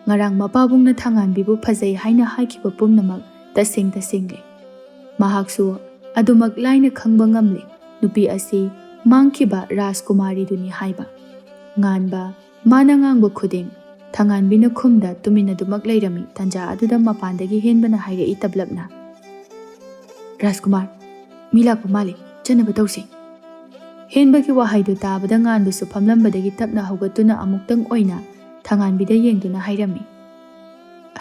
ꯉꯔꯥꯡ ꯃꯄꯥꯕꯨꯡꯅ ꯊꯥꯉꯥꯟꯕꯤꯕꯨ ꯐꯖꯩ ꯍꯥꯏꯅ ꯍꯥꯏꯈꯤꯕ ꯄꯨꯝꯅꯃꯛ ꯇꯁꯦꯡ ꯇꯁꯦꯡꯂꯦ꯫ ꯃꯍꯥꯛꯁꯨ ꯑꯗꯨꯃꯛ ꯂꯥꯏꯅ ꯈꯪꯕ ꯉꯝꯂꯦ, ꯅꯨꯄꯤ ꯑꯁꯤ ꯃꯥꯡꯈꯤꯕ ꯔꯥꯖꯀꯨꯃꯥꯔꯤꯗꯨꯅꯤ ꯍꯥꯏꯕ꯫ ꯉꯥꯟꯕ ꯃꯥꯅ ꯉꯥꯡꯕ ꯈꯨꯗꯤꯡ ꯊꯥꯉꯥꯟꯕꯤꯅ ꯈꯨꯝꯗ ꯇꯨꯃꯤꯟꯅꯗꯨꯃꯛ ꯂꯩꯔꯝꯃꯤ꯫ ꯇꯟꯖꯥ ꯑꯗꯨꯗ ꯃꯄꯥꯟꯗꯒꯤ ꯍꯦꯟꯕꯅ ꯍꯥꯏꯔꯛꯏ ꯇꯞꯂꯞꯅ, "ꯔꯥꯖꯀꯨꯃꯥꯔ, ꯃꯤ ꯂꯥꯛꯄ ꯃꯥꯜꯂꯤ, ꯆꯠꯅꯕ ꯇꯧꯁꯤ꯫" ꯍꯦꯟꯕꯒꯤ ꯋꯥꯍꯩꯗꯨ ꯇꯥꯕꯗ ꯉꯥꯟꯕꯁꯨ ꯐꯝꯂꯝꯕꯗꯒꯤ ꯇꯞꯅ ꯍꯧꯒꯠꯇꯨꯅ ꯑꯃꯨꯛꯇꯪ ꯑꯣꯏꯅ ꯊꯥꯉꯥꯟꯕꯤꯗ ꯌꯦꯡꯗꯨꯅ ꯍꯥꯏꯔꯝꯃꯤ,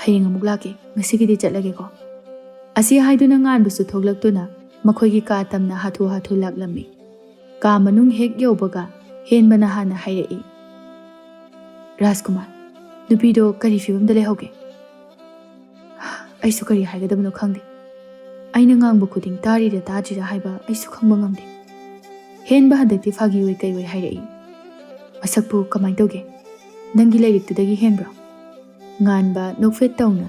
"ꯍꯌꯦꯡ ꯑꯃꯨꯛ ꯂꯥꯛꯀꯦ, ꯉꯁꯤꯒꯤꯗꯤ ꯆꯠꯂꯒꯦꯀꯣ꯫" ꯑꯁꯤ ꯍꯥꯏꯗꯨꯅ ꯉꯥꯟꯕꯁꯨ ꯊꯣꯛꯂꯛꯇꯨꯅ ꯃꯈꯣꯏꯒꯤ ꯀꯥ ꯇꯝꯅ ꯍꯥꯊꯨ ꯍꯥꯊꯨ ꯂꯥꯛꯂꯝꯃꯤ꯫ ꯀꯥ ꯃꯅꯨꯡ ꯍꯦꯛ ꯌꯧꯕꯒ ꯍꯦꯟꯕꯅ ꯍꯥꯟꯅ ꯍꯥꯏꯔꯛꯏ, "ꯔꯥꯖꯀꯨꯃꯥꯔ, ꯅꯨꯄꯤꯗꯣ ꯀꯔꯤ ꯐꯤꯕꯝꯗ ꯂꯩꯍꯧꯒꯦ?" ꯑꯩꯁꯨ ꯀꯔꯤ ꯍꯥꯏꯒꯗꯕꯅꯣ ꯈꯪꯗꯦ꯫ ꯑꯩꯅ ꯉꯥꯡꯕ ꯈꯨꯗꯤꯡ ꯇꯥꯔꯤꯔ ꯇꯥꯗ꯭ꯔꯤꯔ ꯍꯥꯏꯕ ꯑꯩꯁꯨ ꯈꯪꯕ ꯉꯝꯗꯦ꯫ ꯍꯦꯟꯕ ꯍꯟꯗꯛꯇꯤ ꯐꯥꯒꯤ ꯑꯣꯏ ꯀꯩ ꯑꯣꯏ ꯍꯥꯏꯔꯛꯏ꯫ ꯃꯁꯛꯄꯨ ꯀꯃꯥꯏ ꯇꯧꯒꯦ? ꯅꯪꯒꯤ ꯂꯥꯏꯔꯤꯛꯇꯨꯗꯒꯤ ꯍꯦꯟꯕ꯭ꯔꯣ? ꯉꯥꯟꯕ ꯅꯣꯛꯐꯦꯠ ꯇꯧꯅ,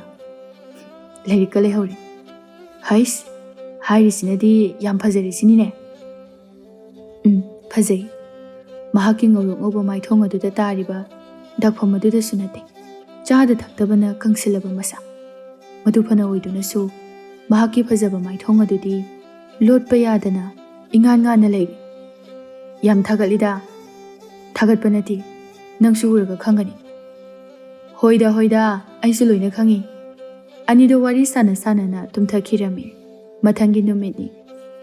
"ꯂꯥꯏꯔꯤꯛꯀ ꯂꯩꯍꯧꯔꯦ꯫ ꯍꯩꯁ, ꯍꯥꯏꯔꯤꯁꯤꯅꯗꯤ ꯌꯥꯝ ꯐꯖꯔꯤꯁꯤꯅꯤꯅꯦ꯫" ꯎꯝ, ꯐꯖꯩ꯫ ꯃꯍꯥꯛꯀꯤ ꯉꯧꯔꯣꯛ ꯉꯧꯕ ꯃꯥꯏꯊꯣꯡ ꯑꯗꯨꯗ ꯇꯥꯔꯤꯕ ꯗꯥꯛꯐꯝ ꯑꯗꯨꯗꯁꯨ ꯅꯠꯇꯦ, ꯆꯥꯗ ꯊꯛꯇꯕꯅ ꯀꯪꯁꯤꯜꯂꯕ ꯃꯁꯥ꯫ ꯃꯗꯨ ꯐꯅ ꯑꯣꯏꯗꯨꯅꯁꯨ, ꯃꯍꯥꯛꯀꯤ ꯐꯖꯕ ꯃꯥꯏꯊꯣꯡ ꯑꯗꯨꯗꯤ ꯂꯣꯠꯄ ꯌꯥꯗꯅ ꯏꯉꯥꯟ ꯉꯥꯟꯅ ꯂꯩꯔꯤ꯫ "ꯌꯥꯝ ꯊꯥꯒꯠꯂꯤꯗ꯫" "ꯊꯥꯒꯠꯄ ꯅꯠꯇꯦ, ꯅꯪꯁꯨ ꯎꯔꯒ ꯈꯪꯒꯅꯤ꯫" "ꯍꯣꯏꯗ, ꯍꯣꯏꯗ, ꯑꯩꯁꯨ ꯂꯣꯏꯅ ꯈꯪꯉꯤ꯫" ꯑꯅꯤꯗꯣ ꯋꯥꯔꯤ ꯁꯥꯟꯅ ꯁꯥꯟꯅꯅ ꯇꯨꯝꯊꯈꯤꯔꯝꯃꯤ꯫ ꯃꯊꯪꯒꯤ ꯅꯨꯃꯤꯠꯅꯤ꯫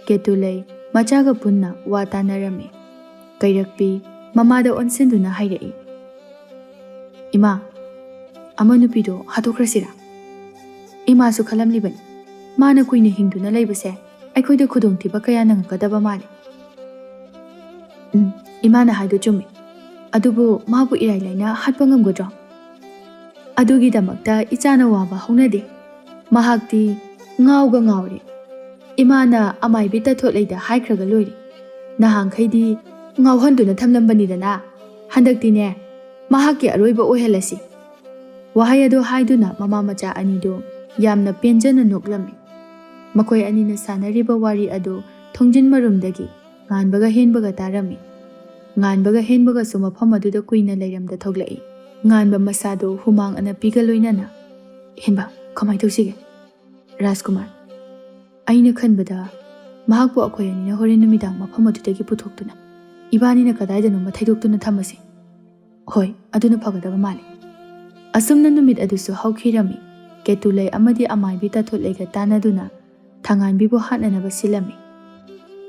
ꯀꯦꯇꯨꯂꯩ ꯃꯆꯥꯒ ꯄꯨꯟꯅ ꯋꯥ ꯇꯥꯅꯔꯝꯃꯤ꯫ ꯀꯩꯔꯛꯄꯤ ꯃꯃꯥꯗ ꯑꯣꯟꯁꯤꯟꯗꯨꯅ ꯍꯥꯏꯔꯛꯏ, "ꯏꯃꯥ, ꯑꯃ ꯅꯨꯄꯤꯗꯣ ꯍꯥꯠꯇꯣꯛꯈ꯭ꯔꯁꯤꯔꯥ?" ꯏꯃꯥꯁꯨ ꯈꯜꯂꯝꯂꯤꯕꯅꯤ, ꯃꯥꯅ ꯀꯨꯏꯅ ꯍꯤꯡꯗꯨꯅ ꯂꯩꯕꯁꯦ ꯑꯩꯈꯣꯏꯗ ꯈꯨꯗꯣꯡꯊꯤꯕ ꯀꯌꯥ ꯅꯪꯉꯛꯀꯗꯕ ꯃꯥꯜꯂꯤ꯫ "ꯎꯝ, ꯏꯃꯥꯅ ꯍꯥꯏꯗꯣ ꯆꯨꯝꯃꯤ꯫ ꯑꯗꯨꯕꯨ ꯃꯥꯕꯨ ꯏꯔꯥꯏ ꯂꯥꯏꯅ ꯍꯥꯠꯄ ꯉꯝꯒꯗ꯭ꯔꯣ?" "ꯑꯗꯨꯒꯤꯗꯃꯛꯇ ꯏꯆꯥꯅ ꯋꯥꯕ ꯍꯧꯅꯗꯦ꯫ ꯃꯍꯥꯛꯇꯤ ꯉꯥꯎꯒ ꯉꯥꯎꯔꯦ꯫ ꯏꯃꯥꯅ ꯑꯃꯥꯏꯕꯤ ꯇꯥꯊꯣꯠꯂꯩꯗ ꯍꯥꯏꯈ꯭ꯔꯒ ꯂꯣꯏꯔꯦ꯫ ꯅꯍꯥꯟꯈꯩꯗꯤ ꯉꯥꯎꯍꯟꯗꯨꯅ ꯊꯝꯂꯝꯕꯅꯤꯗꯅ, ꯍꯟꯗꯛꯇꯤꯅꯦ, ꯃꯍꯥꯛꯀꯤ ꯑꯔꯣꯏꯕ ꯑꯣꯏꯍꯜꯂꯁꯤ꯫" ꯋꯥꯍꯩ ꯑꯗꯨ ꯍꯥꯏꯗꯨꯅ ꯃꯃꯥ ꯃꯆꯥ ꯑꯅꯤꯗꯨ ꯌꯥꯝꯅ ꯄꯦꯟꯖꯅ ꯅꯣꯛꯂꯝꯃꯤ꯫ ꯃꯈꯣꯏ ꯑꯅꯤꯅ ꯁꯥꯟꯅꯔꯤꯕ ꯋꯥꯔꯤ ꯑꯗꯨ ꯊꯣꯡꯖꯤꯟ ꯃꯔꯨꯝꯗꯒꯤ ꯉꯥꯟꯕꯒ ꯍꯦꯟꯕꯒ ꯇꯥꯔꯝꯃꯤ꯫ ꯉꯥꯟꯕꯒ ꯍꯦꯟꯕꯒꯁꯨ ꯃꯐꯝ ꯑꯗꯨꯗ ꯀꯨꯏꯅ ꯂꯩꯔꯝꯗ ꯊꯣꯛꯂꯛꯏ꯫ ꯉꯥꯟꯕ ꯃꯁꯥꯗꯨ ꯍꯨꯃꯥꯡ ꯑꯅꯞꯄꯤꯒ ꯂꯣꯏꯅꯅ, "ꯍꯦꯟꯕ, ꯀꯃꯥꯏ ꯇꯧꯁꯤꯒꯦ?" "ꯔꯥꯖꯀꯨꯃꯥꯔ, ꯑꯩꯅ ꯈꯟꯕꯗ ꯃꯍꯥꯛꯄꯨ ꯑꯩꯈꯣꯏ ꯑꯅꯤꯅ ꯍꯣꯔꯦꯟ ꯅꯨꯃꯤꯗꯥꯡ ꯃꯐꯝ ꯑꯗꯨꯗꯒꯤ ꯄꯨꯊꯣꯛꯇꯨꯅ ꯏꯕꯥꯅꯤꯅ ꯀꯗꯥꯏꯗꯅꯣꯃ ꯊꯩꯗꯣꯛꯇꯨꯅ ꯊꯝꯃꯁꯤ꯫ ꯍꯣꯏ, ꯑꯗꯨꯅ ꯐꯒꯗꯕ ꯃꯥꯜꯂꯤ꯫" ꯑꯁꯨꯝꯅ ꯅꯨꯃꯤꯠ ꯑꯗꯨꯁꯨ ꯍꯧꯈꯤꯔꯝꯃꯤ꯫ ꯀꯦꯇꯨꯂꯩ ꯑꯃꯗꯤ ꯑꯃꯥꯏꯕꯤ ꯇꯥꯊꯣꯠꯂꯩꯒ ꯇꯥꯟꯅꯗꯨꯅ ꯊꯥꯉꯥꯟꯕꯤꯕꯨ ꯍꯥꯠꯅꯅꯕ ꯁꯤꯜꯂꯝꯃꯤ꯫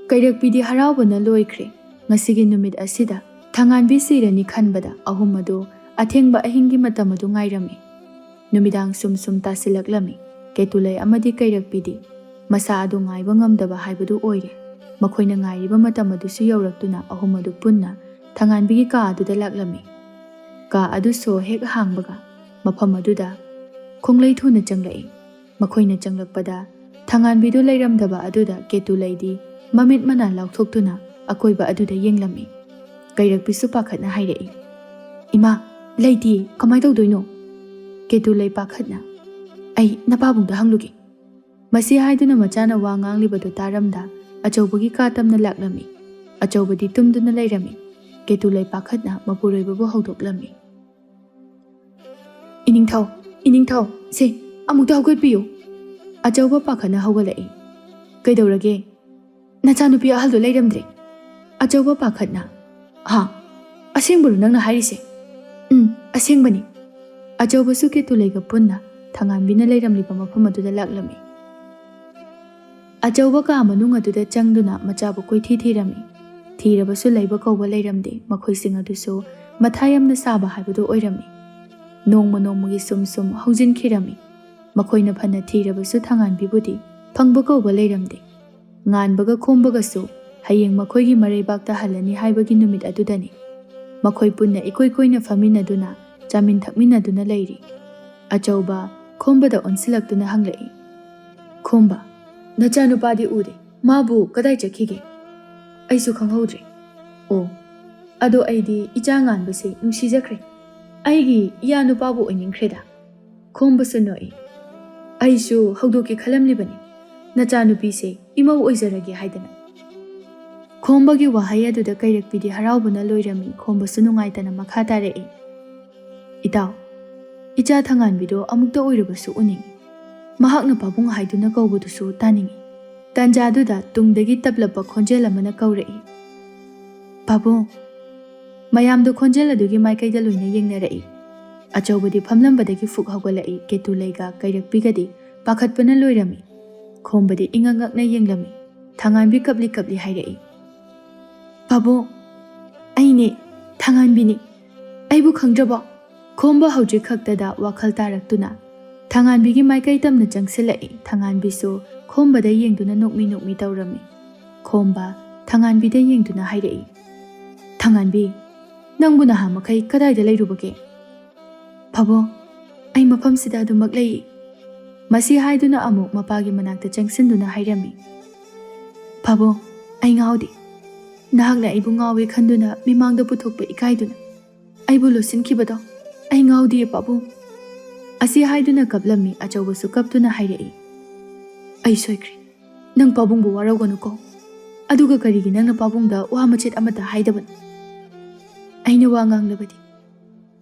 ꯀꯩꯔꯛꯄꯤꯗꯤ ꯍꯔꯥꯎꯕꯅ ꯂꯣꯏꯈ꯭ꯔꯦ꯫ ꯉꯁꯤꯒꯤ ꯅꯨꯃꯤꯠ ꯑꯁꯤꯗ ꯊꯥꯉꯥꯟꯕꯤ ꯁꯤꯔꯅꯤ ꯈꯟꯕꯗ ꯑꯍꯨꯝ ꯑꯗꯨ ꯑꯊꯦꯡꯕ ꯑꯍꯤꯡꯒꯤ ꯃꯇꯝ ꯑꯗꯨ ꯉꯥꯏꯔꯝꯃꯤ꯫ ꯅꯨꯃꯤꯗꯥꯡ ꯁꯨꯝ ꯁꯨꯝ ꯇꯥꯁꯤꯜꯂꯛꯂꯝꯃꯤ꯫ ꯀꯦꯇꯨꯂꯩ ꯑꯃꯗꯤ ꯀꯩꯔꯛꯄꯤꯗꯤ ꯃꯁꯥ ꯑꯗꯨ ꯉꯥꯏꯕ ꯉꯝꯗꯕ ꯍꯥꯏꯕꯗꯨ ꯑꯣꯏꯔꯦ꯫ ꯃꯈꯣꯏꯅ ꯉꯥꯏꯔꯤꯕ ꯃꯇꯝ ꯑꯗꯨꯁꯨ ꯌꯧꯔꯛꯇꯨꯅ ꯑꯍꯨꯝ ꯑꯗꯨ ꯄꯨꯟꯅ ꯊꯥꯉꯥꯟꯕꯤꯒꯤ ꯀꯥ ꯑꯗꯨꯗ ꯂꯥꯛꯂꯝꯃꯤ꯫ ꯀꯥ ꯑꯗꯨ ꯁꯣ ꯍꯦꯛ ꯍꯥꯡꯕꯒ ꯃꯐꯝ ꯑꯗꯨꯗ ꯈꯣꯡꯂꯩ ꯊꯨꯅ ꯆꯪꯂꯛꯏ꯫ ꯃꯈꯣꯏꯅ ꯆꯪꯂꯛꯄꯗ ꯊꯉꯥꯟꯕꯤꯗꯨ ꯂꯩꯔꯝꯗꯕ ꯑꯗꯨꯗ ꯀꯦꯇꯨꯂꯩꯗꯤ ꯃꯃꯤꯠ ꯃꯅꯥ ꯂꯥꯎꯊꯣꯛꯇꯨꯅ ꯑꯀꯣꯏꯕ ꯑꯗꯨꯗ ꯌꯦꯡꯂꯝꯃꯤ꯫ ꯀꯩꯔꯛꯄꯤꯁꯨ ꯄꯥꯈꯠꯅ ꯍꯥꯏꯔꯛꯏ, "ꯏꯃꯥ, ꯂꯩꯇꯦ, ꯀꯃꯥꯏ ꯇꯧꯗꯣꯏꯅꯣ?" ꯀꯦꯇꯨꯂꯩ ꯄꯥꯈꯠꯅ, "ꯑꯩ ꯅꯄꯥꯕꯨꯡꯗ ꯍꯪꯂꯨꯒꯦ꯫" ꯃꯁꯤ ꯍꯥꯏꯗꯨꯅ ꯃꯆꯥꯅ ꯋꯥ ꯉꯥꯡꯂꯤꯕꯗꯨ ꯇꯥꯔꯝꯗ ꯑꯆꯧꯕꯒꯤ ꯀꯥ ꯇꯝꯅ ꯂꯥꯛꯂꯝꯃꯤ꯫ ꯑꯆꯧꯕꯗꯤ ꯇꯨꯝꯗꯨꯅ ꯂꯩꯔꯝꯃꯤ꯫ ꯀꯦꯇꯨꯂꯩ ꯄꯥꯈꯠꯅ ꯃꯄꯨꯔꯣꯏꯕꯕꯨ ꯍꯧꯗꯣꯛꯂꯝꯃꯤ꯫ "ꯏꯅꯤꯡꯊꯧ, ꯏꯅꯤꯡꯊꯧ, ꯁꯦ, ꯑꯃꯨꯛꯇ ꯍꯧꯒꯠꯄꯤꯌꯨ꯫" ꯑꯆꯧꯕ ꯄꯥꯈꯠꯅ ꯍꯧꯒꯠꯂꯛꯏ꯫ "ꯀꯩꯗꯧꯔꯒꯦ?" "ꯅꯆꯥꯅꯨꯄꯤ ꯑꯍꯜꯗꯣ ꯂꯩꯔꯝꯗ꯭ꯔꯦ꯫" ꯑꯆꯧꯕ ꯄꯥꯈꯠꯅ, "ꯍꯥ? ꯑꯁꯦꯡꯕꯔꯣ ꯅꯪꯅ ꯍꯥꯏꯔꯤꯁꯦ?" "ꯎꯝ, ꯑꯁꯦꯡꯕꯅꯤ꯫" ꯑꯆꯧꯕꯁꯨ ꯀꯦꯇꯨꯂꯩꯒ ꯄꯨꯟꯅ ꯊꯉꯥꯟꯕꯤꯅ ꯂꯩꯔꯝꯂꯤꯕ ꯃꯐꯝ ꯑꯗꯨꯗ ꯂꯥꯛꯂꯝꯃꯤ꯫ ꯑꯆꯧꯕ ꯀꯥ ꯃꯅꯨꯡ ꯑꯗꯨꯗ ꯆꯪꯗꯨꯅ ꯃꯆꯥꯕꯨ ꯀꯣꯏꯊꯤ ꯊꯤꯔꯝꯃꯤ꯫ ꯊꯤꯔꯕꯁꯨ ꯂꯩꯕ ꯀꯧꯕ ꯂꯩꯔꯝꯗꯦ꯫ ꯃꯈꯣꯏꯁꯤꯡ ꯑꯗꯨꯁꯨ ꯃꯊꯥ ꯌꯥꯝꯅ ꯁꯥꯕ ꯍꯥꯏꯕꯗꯨ ꯑꯣꯏꯔꯝꯃꯤ꯫ ꯅꯣꯡꯃ ꯅꯣꯡꯃꯒꯤ ꯁꯨꯝ ꯁꯨꯝ ꯍꯧꯖꯤꯟꯈꯤꯔꯝꯃꯤ꯫ ꯃꯈꯣꯏꯅ ꯐꯅ ꯊꯤꯔꯕꯁꯨ ꯊꯉꯥꯟꯕꯤꯕꯨꯗꯤ ꯐꯪꯕ ꯀꯧꯕ ꯂꯩꯔꯝꯗꯦ꯫ ꯉꯥꯟꯕꯒ ꯈꯣꯝꯕꯒꯁꯨ ꯍꯌꯦꯡ ꯃꯈꯣꯏꯒꯤ ꯃꯔꯩꯕꯥꯛꯇ ꯍꯜꯂꯅꯤ ꯍꯥꯏꯕꯒꯤ ꯅꯨꯃꯤꯠ ꯑꯗꯨꯗꯅꯤ꯫ ꯃꯈꯣꯏ ꯄꯨꯟꯅ ꯏꯀꯣꯏ ꯀꯣꯏꯅ ꯐꯝꯃꯤꯟꯅꯗꯨꯅ ꯆꯥꯃꯤꯟ ꯊꯛꯃꯤꯟꯅꯗꯨꯅ ꯂꯩꯔꯤ꯫ ꯑꯆꯧꯕ ꯈꯣꯝꯕꯗ ꯑꯣꯟꯁꯤꯜꯂꯛꯇꯨꯅ ꯍꯪꯂꯛꯏ, "ꯈꯣꯝꯕ, ꯅꯆꯥꯅꯨꯄꯥꯗꯤ ꯎꯗꯦ꯫ ꯃꯥꯕꯨ ꯀꯗꯥꯏ ꯆꯠꯈꯤꯒꯦ?" "ꯑꯩꯁꯨ ꯈꯪꯍꯧꯗ꯭ꯔꯦ꯫" "ꯑꯣ, ꯑꯗꯣ ꯑꯩꯗꯤ ꯏꯆꯥ ꯉꯥꯟꯕꯁꯦ ꯅꯨꯡꯁꯤꯖꯈ꯭ꯔꯦ꯫ ꯑꯩꯒꯤ ꯏꯌꯥ ꯅꯨꯄꯥꯕꯨ ꯑꯣꯏꯅꯤꯡꯈ꯭ꯔꯦꯗ꯫" ꯈꯣꯝꯕꯁꯨ ꯅꯣꯛꯏ꯫ "ꯑꯩꯁꯨ ꯍꯧꯗꯣꯛꯀꯦ ꯈꯜꯂꯝꯂꯤꯕꯅꯤ, ꯅꯆꯥꯅꯨꯄꯤꯁꯦ ꯏꯃꯧ ꯑꯣꯏꯖꯔꯒꯦ ꯍꯥꯏꯗꯅ꯫" ꯈꯣꯝꯕꯒꯤ ꯋꯥꯍꯩ ꯑꯗꯨꯗ ꯀꯩꯔꯛꯄꯤꯗꯤ ꯍꯔꯥꯎꯕꯅ ꯂꯣꯏꯔꯝꯃꯤ꯫ ꯈꯣꯝꯕꯁꯨ ꯅꯨꯡꯉꯥꯏꯇꯅ ꯃꯈꯥ ꯇꯥꯔꯛꯏ, "ꯏꯇꯥꯎ, ꯏꯆꯥ ꯊꯉꯥꯟꯕꯤꯗꯣ ꯑꯃꯨꯛꯇ ꯑꯣꯏꯔꯕꯁꯨ ꯎꯅꯤꯡꯏ꯫ ꯃꯍꯥꯛꯅ ꯄꯥꯕꯨꯡ ꯍꯥꯏꯗꯨꯅ ꯀꯧꯕꯗꯨꯁꯨ ꯇꯥꯅꯤꯡꯏ꯫" ꯇꯥꯟꯖꯥꯗꯨꯗ ꯇꯨꯡꯗꯒꯤ ꯇꯞꯂꯞꯄ ꯈꯣꯟꯖꯦꯜ ꯑꯃꯅ ꯀꯧꯔꯛꯏ, "ꯄꯥꯕꯨꯡ!" ꯃꯌꯥꯝꯗꯨ ꯈꯣꯟꯖꯦꯜ ꯑꯗꯨꯒꯤ ꯃꯥꯏꯀꯩꯗ ꯂꯣꯏꯅ ꯌꯦꯡꯅꯔꯛꯏ꯫ ꯑꯆꯧꯕꯗꯤ ꯐꯝꯂꯝꯕꯗꯒꯤ ꯐꯨꯛ ꯍꯧꯒꯠꯂꯛꯏ꯫ ꯀꯦꯇꯨꯂꯩꯒ ꯀꯩꯔꯛꯄꯤꯒꯗꯤ ꯄꯥꯈꯠꯄꯅ ꯂꯣꯏꯔꯝꯃꯤ꯫ ꯈꯣꯝꯕꯗꯤ ꯏꯉꯛ ꯉꯛꯅ ꯌꯦꯡꯂꯝꯃꯤ꯫ ꯊꯉꯥꯟꯕꯤ ꯀꯞꯂꯤ ꯀꯞꯂꯤ ꯍꯥꯏꯔꯛꯏ, "ꯄꯥꯕꯨꯡ, ꯑꯩꯅꯦ, ꯊꯉꯥꯟꯕꯤꯅꯤ꯫ ꯑꯩꯕꯨ ꯈꯪꯗ꯭ꯔꯕꯣ?" ꯈꯣꯝꯕ ꯍꯧꯖꯤꯛ ꯈꯛꯇꯗ ꯋꯥꯈꯜ ꯇꯥꯔꯛꯇꯨꯅ ꯊꯉꯥꯟꯕꯤꯒꯤ ꯃꯥꯏꯀꯩ ꯇꯝꯅ ꯆꯪꯁꯤꯜꯂꯛꯏ꯫ ꯊꯉꯥꯟꯕꯤꯁꯨ ꯈꯣꯝꯕꯗ ꯌꯦꯡꯗꯨꯅ ꯅꯣꯛꯃꯤ ꯅꯣꯛꯃꯤ ꯇꯧꯔꯝꯃꯤ꯫ ꯈꯣꯝꯕ ꯊꯉꯥꯟꯕꯤꯗ ꯌꯦꯡꯗꯨꯅ ꯍꯥꯏꯔꯛꯏ, "ꯊꯉꯥꯟꯕꯤ, ꯅꯪꯕꯨ ꯅꯍꯥꯟ ꯃꯈꯩ ꯀꯗꯥꯏꯗ ꯂꯩꯔꯨꯕꯒꯦ?" "ꯄꯥꯕꯨꯡ, ꯑꯩ ꯃꯐꯝꯁꯤꯗ ꯑꯗꯨꯃꯛ ꯂꯩ꯫" ꯃꯁꯤ ꯍꯥꯏꯗꯨꯅ ꯑꯃꯨꯛ ꯃꯄꯥꯒꯤ ꯃꯅꯥꯛꯇ ꯆꯪꯁꯤꯟꯗꯨꯅ ꯍꯥꯏꯔꯝꯃꯤ, "ꯄꯥꯕꯨꯡ, ꯑꯩ ꯉꯥꯎꯗꯦ꯫ ꯅꯍꯥꯛꯅ ꯑꯩꯕꯨ ꯉꯥꯎꯋꯦ ꯈꯟꯗꯨꯅ ꯃꯤꯃꯥꯡꯗ ꯄꯨꯊꯣꯛꯄ ꯏꯀꯥꯏꯗꯨꯅ ꯑꯩꯕꯨ ꯂꯣꯠꯁꯤꯟꯈꯤꯕꯗꯣ ꯑꯩ ꯉꯥꯎꯗꯤꯌꯦ ꯄꯥꯕꯨꯡ"꯫ ꯑꯁꯤ ꯍꯥꯏꯗꯨꯅ ꯀꯞꯂꯝꯃꯤ꯫ ꯑꯆꯧꯕꯁꯨ ꯀꯞꯇꯨꯅ ꯍꯥꯏꯔꯛꯏ, "ꯑꯩ ꯁꯣꯏꯈ꯭ꯔꯦ꯫ ꯅꯪ ꯄꯥꯕꯨꯡꯕꯨ ꯋꯥꯔꯧꯒꯅꯨꯀꯣ꯫ ꯑꯗꯨꯒ ꯀꯔꯤꯒꯤ ꯅꯪꯅ ꯄꯥꯕꯨꯡꯗ ꯋꯥ ꯃꯆꯦꯠ ꯑꯃꯠꯇ ꯍꯥꯏꯗꯕꯅꯣ? ꯑꯩꯅ ꯋꯥ ꯉꯥꯡꯂꯕꯗꯤ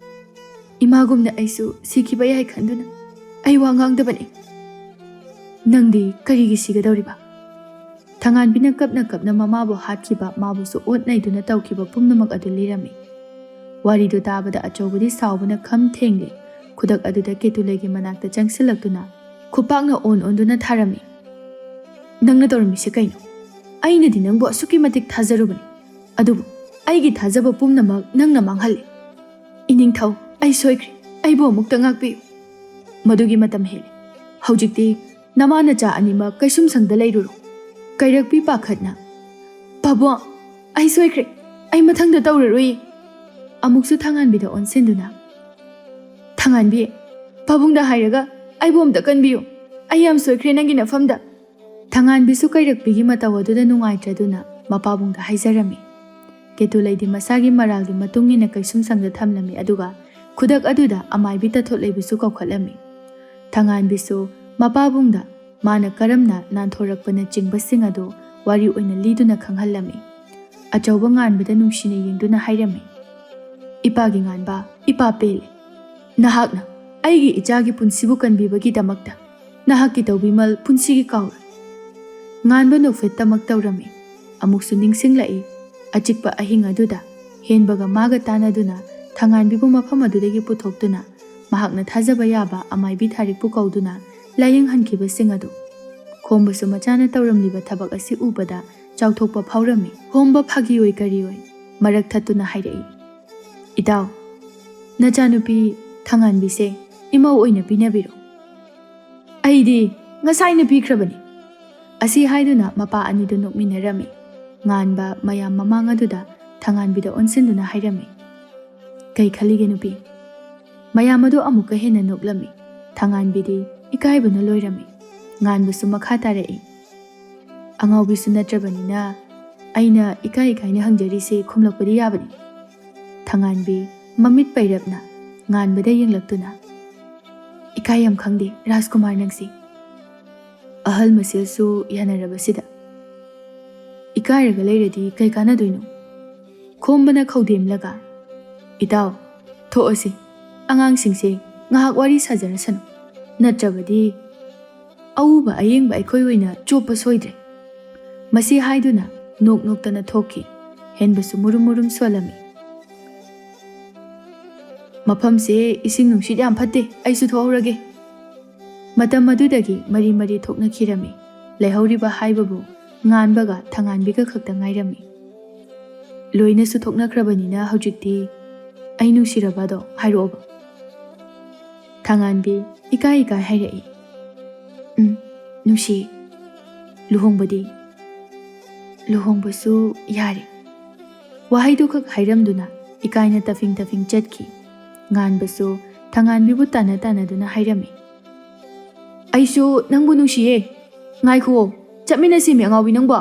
ꯏꯃꯥꯒꯨꯝꯅ ꯑꯩꯁꯨ ꯁꯤꯈꯤꯕ ꯌꯥꯏ ꯈꯟꯗꯨꯅ ꯑꯩ ꯋꯥ ꯉꯥꯡꯗꯕꯅꯤ꯫ ꯅꯪꯗꯤ ꯀꯔꯤꯒꯤ ꯁꯤꯒꯗꯧꯔꯤꯕ?" ꯊꯉꯥꯟꯕꯤꯅ ꯀꯞꯅ ꯀꯞꯅ ꯃꯃꯥꯕꯨ ꯍꯥꯠꯈꯤꯕ, ꯃꯥꯕꯨꯁꯨ ꯑꯣꯠ ꯅꯩꯗꯨꯅ ꯇꯧꯈꯤꯕ ꯄꯨꯝꯅꯃꯛ ꯑꯗꯨ ꯂꯤꯔꯝꯃꯤ꯫ ꯋꯥꯔꯤꯗꯨ ꯇꯥꯕꯗ ꯑꯆꯧꯕꯗꯤ ꯁꯥꯎꯕꯅ ꯈꯝ ꯊꯦꯡꯂꯦ꯫ ꯈꯨꯗꯛ ꯑꯗꯨꯗ ꯀꯦꯇꯨꯂꯩꯒꯤ ꯃꯅꯥꯛꯇ ꯆꯪꯁꯤꯜꯂꯛꯇꯨꯅ ꯈꯨꯄꯥꯛꯅ ꯑꯣꯟ ꯑꯣꯟꯗꯨꯅ ꯊꯥꯔꯝꯃꯤ꯫ "ꯅꯪꯅ ꯇꯧꯔꯝꯃꯤꯁꯦ ꯀꯩꯅꯣ? ꯑꯩꯅꯗꯤ ꯅꯪꯕꯨ ꯑꯁꯨꯛꯀꯤ ꯃꯇꯤꯛ ꯊꯥꯖꯔꯨꯕꯅꯤ, ꯑꯗꯨꯕꯨ ꯑꯩꯒꯤ ꯊꯥꯖꯕ ꯄꯨꯝꯅꯃꯛ ꯅꯪꯅ ꯃꯥꯡꯍꯜꯂꯦ꯫ ꯏꯅꯤꯡꯊꯧ, ꯑꯩ ꯁꯣꯏꯈ꯭ꯔꯦ, ꯑꯩꯕꯨ ꯑꯃꯨꯛꯇ ꯉꯥꯛꯄꯤꯌꯨ꯫ ꯃꯗꯨꯒꯤ ꯃꯇꯝ ꯍꯦꯜꯂꯦ꯫ ꯍꯧꯖꯤꯛꯇꯤ ꯅꯃꯥ ꯅꯆꯥ ꯑꯅꯤꯃꯛ ꯀꯩꯁꯨꯝꯁꯪꯗ ꯂꯩꯔꯨꯔꯣ"꯫ ꯀꯩꯔꯛꯄꯤ ꯄꯥꯈꯠꯅ, "ꯄꯥꯕꯨꯡ, ꯑꯩ ꯁꯣꯏꯈ꯭ꯔꯦ, ꯑꯩ ꯃꯊꯪꯗ ꯇꯧꯔꯔꯣꯏ"꯫ ꯑꯃꯨꯛꯁꯨ ꯊꯉꯥꯟꯕꯤꯗ ꯑꯣꯟꯁꯤꯟꯗꯨꯅ, "ꯊꯉꯥꯟꯕꯤ, ꯄꯥꯕꯨꯡꯗ ꯍꯥꯏꯔꯒ ꯑꯩꯕꯨ ꯑꯝꯇ ꯀꯟꯕꯤꯌꯨ꯫ ꯑꯩ ꯌꯥꯝ ꯁꯣꯏꯈ꯭ꯔꯦ ꯅꯪꯒꯤ ꯅꯐꯝꯗ"꯫ ꯊꯉꯥꯟꯕꯤꯁꯨ ꯀꯩꯔꯛꯄꯤꯒꯤ ꯃꯇꯧ ꯑꯗꯨꯗ ꯅꯨꯡꯉꯥꯏꯇ꯭ꯔꯗꯨꯅ ꯃꯄꯥꯕꯨꯡꯗ ꯍꯥꯏꯖꯔꯝꯃꯤ꯫ ꯀꯦꯇꯨꯂꯩꯗꯤ ꯃꯁꯥꯒꯤ ꯃꯔꯥꯜꯒꯤ ꯃꯇꯨꯡ ꯏꯟꯅ ꯀꯩꯁꯨꯝꯁꯪꯗ ꯊꯝꯂꯝꯃꯤ, ꯑꯗꯨꯒ ꯈꯨꯗꯛ ꯑꯗꯨꯗ ꯑꯃꯥꯏꯕꯤ ꯇꯥꯊꯣꯠꯂꯩꯕꯤꯁꯨ ꯀꯧꯈꯠꯂꯝꯃꯤ꯫ ꯊꯉꯥꯟꯕꯤꯁꯨ ꯃꯄꯥꯕꯨꯡꯗ ꯃꯥꯅ ꯀꯔꯝꯅ ꯅꯥꯟꯊꯣꯔꯛꯄꯅꯆꯤꯡꯕꯁꯤꯡ ꯑꯗꯨ ꯋꯥꯔꯤ ꯑꯣꯏꯅ ꯂꯤꯗꯨꯅ ꯈꯪꯍꯜꯂꯝꯃꯤ꯫ ꯑꯆꯧꯕ ꯉꯥꯟꯕꯗ ꯅꯨꯡꯁꯤꯅ ꯌꯦꯡꯗꯨꯅ ꯍꯥꯏꯔꯝꯃꯤ, "ꯏꯄꯥꯒꯤ ꯉꯥꯟꯕ, ꯏꯄꯥ ꯄꯦꯜꯂꯦ꯫ ꯅꯍꯥꯛꯅ ꯑꯩꯒꯤ ꯏꯆꯥꯒꯤ ꯄꯨꯟꯁꯤꯕꯨ ꯀꯟꯕꯤꯕꯒꯤꯗꯃꯛꯇ ꯅꯍꯥꯛꯀꯤ ꯇꯧꯕꯤꯃꯜ ꯄꯨꯟꯁꯤꯒꯤ ꯀꯥꯎꯔꯣꯏ"꯫ ꯉꯥꯟꯕ ꯅꯣꯛꯐꯦꯠꯇꯃꯛ ꯇꯧꯔꯝꯃꯤ꯫ ꯑꯃꯨꯛꯁꯨ ꯅꯤꯡꯁꯤꯡꯂꯛꯏ꯫ ꯑꯆꯤꯛꯄ ꯑꯍꯤꯡ ꯑꯗꯨꯗ ꯍꯦꯟꯕꯒ ꯃꯥꯒ ꯇꯥꯟꯅꯗꯨꯅ ꯊꯉꯥꯟꯕꯤꯕꯨ ꯃꯐꯝ ꯑꯗꯨꯗꯒꯤ ꯄꯨꯊꯣꯛꯇꯨꯅ ꯃꯍꯥꯛꯅ ꯊꯥꯖꯕ ꯌꯥꯕ ꯑꯃꯥꯏꯕꯤ ꯊꯥꯔꯤꯛꯄꯨ ꯀꯧꯗꯨꯅ ꯂꯥꯌꯦꯡꯍꯟꯈꯤꯕꯁꯤꯡ ꯑꯗꯨ꯫ ꯈꯣꯝꯕꯁꯨ ꯃꯆꯥꯅ ꯇꯧꯔꯝꯂꯤꯕ ꯊꯕꯛ ꯑꯁꯤ ꯎꯕꯗ ꯆꯥꯎꯊꯣꯛꯄ ꯐꯥꯎꯔꯝꯃꯤ꯫ ꯈꯣꯝꯕ ꯐꯥꯒꯤ ꯑꯣꯏ ꯀꯔꯤ ꯑꯣꯏ ꯃꯔꯛ ꯊꯠꯇꯨꯅ ꯍꯥꯏꯔꯛꯏ, "ꯏꯇꯥꯎ, ꯅꯆꯥꯅꯨꯄꯤ ꯊꯉꯥꯟꯕꯤꯁꯦ ꯏꯃꯧ ꯑꯣꯏꯅ ꯄꯤꯅꯕꯤꯔꯣ꯫ ꯑꯩꯗꯤ ꯉꯁꯥꯏꯅ ꯄꯤꯈ꯭ꯔꯕꯅꯤ"꯫ ꯑꯁꯤ ꯍꯥꯏꯗꯨꯅ ꯃꯄꯥ ꯑꯅꯤꯗꯨ ꯅꯣꯛꯃꯤꯟꯅꯔꯝꯃꯤ꯫ ꯉꯥꯟꯕ ꯃꯌꯥꯝ ꯃꯃꯥꯡ ꯑꯗꯨꯗ ꯊꯉꯥꯟꯕꯤꯗ ꯑꯣꯟꯁꯤꯟꯗꯨꯅ ꯍꯥꯏꯔꯝꯃꯤ, "ꯀꯩ ꯈꯜꯂꯤꯒꯦ ꯅꯨꯄꯤ?" ꯃꯌꯥꯝ ꯑꯗꯨ ꯑꯃꯨꯛꯀ ꯍꯦꯟꯅ ꯅꯣꯛꯂꯝꯃꯤ꯫ ꯊꯉꯥꯟꯕꯤꯗꯤ ꯏꯀꯥꯏꯕꯅ ꯂꯣꯏꯔꯝꯃꯤ꯫ ꯉꯥꯟꯕꯁꯨ ꯃꯈꯥ ꯇꯥꯔꯛꯏ꯫ "ꯑꯉꯥꯎꯕꯤꯁꯨ ꯅꯠꯇ꯭ꯔꯕꯅꯤꯅ ꯑꯩꯅ ꯏꯀꯥꯏ ꯏꯀꯥꯏꯅ ꯍꯪꯖꯔꯤꯁꯦ ꯈꯨꯝꯂꯛꯄꯗꯤ ꯌꯥꯕꯅꯤ꯫" ꯊꯉꯥꯟꯕꯤ ꯃꯃꯤꯠ ꯄꯩꯔꯞꯅ ꯉꯥꯟꯕꯗ ꯌꯦꯡꯂꯛꯇꯨꯅ, "ꯏꯀꯥꯏ ꯌꯥꯝ ꯈꯪꯗꯦ ꯔꯥꯖꯀꯨꯃꯥꯔ ꯅꯪꯁꯤ꯫ ꯑꯍꯜ ꯃꯁꯦꯜꯁꯨ ꯌꯥꯅꯔꯕꯁꯤꯗ ꯏꯀꯥꯏꯔꯒ ꯂꯩꯔꯗꯤ ꯀꯩ ꯀꯥꯟꯅꯗꯣꯏꯅꯣ?" ꯈꯣꯝꯕꯅ ꯈꯧꯗꯦꯝꯂꯒ, "ꯏꯇꯥꯎ, ꯊꯣꯛꯑꯁꯤ꯫ ꯑꯉꯥꯡꯁꯤꯡꯁꯦ ꯉꯥꯏꯍꯥꯛ ꯋꯥꯔꯤ ꯁꯥꯖꯔꯁꯅꯨ꯫ ꯅꯠꯇ꯭ꯔꯕꯗꯤ ꯑꯎꯕ ꯑꯌꯦꯡꯕ ꯑꯩꯈꯣꯏ ꯑꯣꯏꯅ ꯆꯣꯞꯄ ꯁꯣꯏꯗ꯭ꯔꯦ꯫" ꯃꯁꯤ ꯍꯥꯏꯗꯨꯅ ꯅꯣꯛ ꯅꯣꯛꯇꯅ ꯊꯣꯛꯈꯤ꯫ ꯍꯦꯟꯕꯁꯨ ꯃꯨꯔꯨꯝ ꯃꯨꯔꯨꯝ ꯁꯣꯜꯂꯝꯃꯤ꯫ "ꯃꯐꯝꯁꯦ ꯏꯁꯤꯡ ꯅꯨꯡꯁꯤꯠ ꯌꯥꯝ ꯐꯠꯇꯦ, ꯑꯩꯁꯨ ꯊꯣꯛꯍꯧꯔꯒꯦ꯫" ꯃꯇꯝ ꯑꯗꯨꯗꯒꯤ ꯃꯔꯤ ꯃꯔꯤ ꯊꯣꯛꯅꯈꯤꯔꯝꯃꯤ꯫ ꯂꯩꯍꯧꯔꯤꯕ ꯍꯥꯏꯕꯕꯨ ꯉꯥꯟꯕꯒ ꯊꯉꯥꯟꯕꯤꯒ ꯈꯛꯇ ꯉꯥꯏꯔꯝꯃꯤ꯫ "ꯂꯣꯏꯅꯁꯨ ꯊꯣꯛꯅꯈ꯭ꯔꯕꯅꯤꯅ ꯍꯧꯖꯤꯛꯇꯤ ꯑꯩ ꯅꯨꯡꯁꯤꯔꯕꯗꯣ ꯍꯥꯏꯔꯛꯑꯣꯕ꯫" ꯊꯉꯥꯟꯕꯤ ꯏꯀꯥꯏ ꯏꯀꯥꯏ ꯍꯥꯏꯔꯛꯏ꯫ "ꯎꯝ, ꯅꯨꯡꯁꯤ꯫ ꯂꯨꯍꯣꯡꯕꯗꯤ?" "ꯂꯨꯍꯣꯡꯕꯁꯨ ꯌꯥꯔꯦ꯫" ꯋꯥꯍꯩꯗꯨꯈꯛ ꯍꯥꯏꯔꯝꯗꯨꯅ ꯏꯀꯥꯏꯅ ꯇꯐꯤꯡ ꯇꯐꯤꯡ ꯆꯠꯈꯤ꯫ ꯉꯥꯟꯕꯁꯨ ꯊꯉꯥꯟꯕꯤꯕꯨ ꯇꯥꯟꯅ ꯇꯥꯟꯅꯗꯨꯅ ꯍꯥꯏꯔꯝꯃꯤ꯫ "ꯑꯩꯁꯨ ꯅꯪꯕꯨ ꯅꯨꯡꯁꯤꯌꯦ꯫ ꯉꯥꯏꯈꯨꯑꯣ, ꯆꯠꯃꯤꯟꯅꯁꯤꯃꯤ ꯑꯉꯥꯎꯕꯤ ꯅꯪꯕꯣ꯫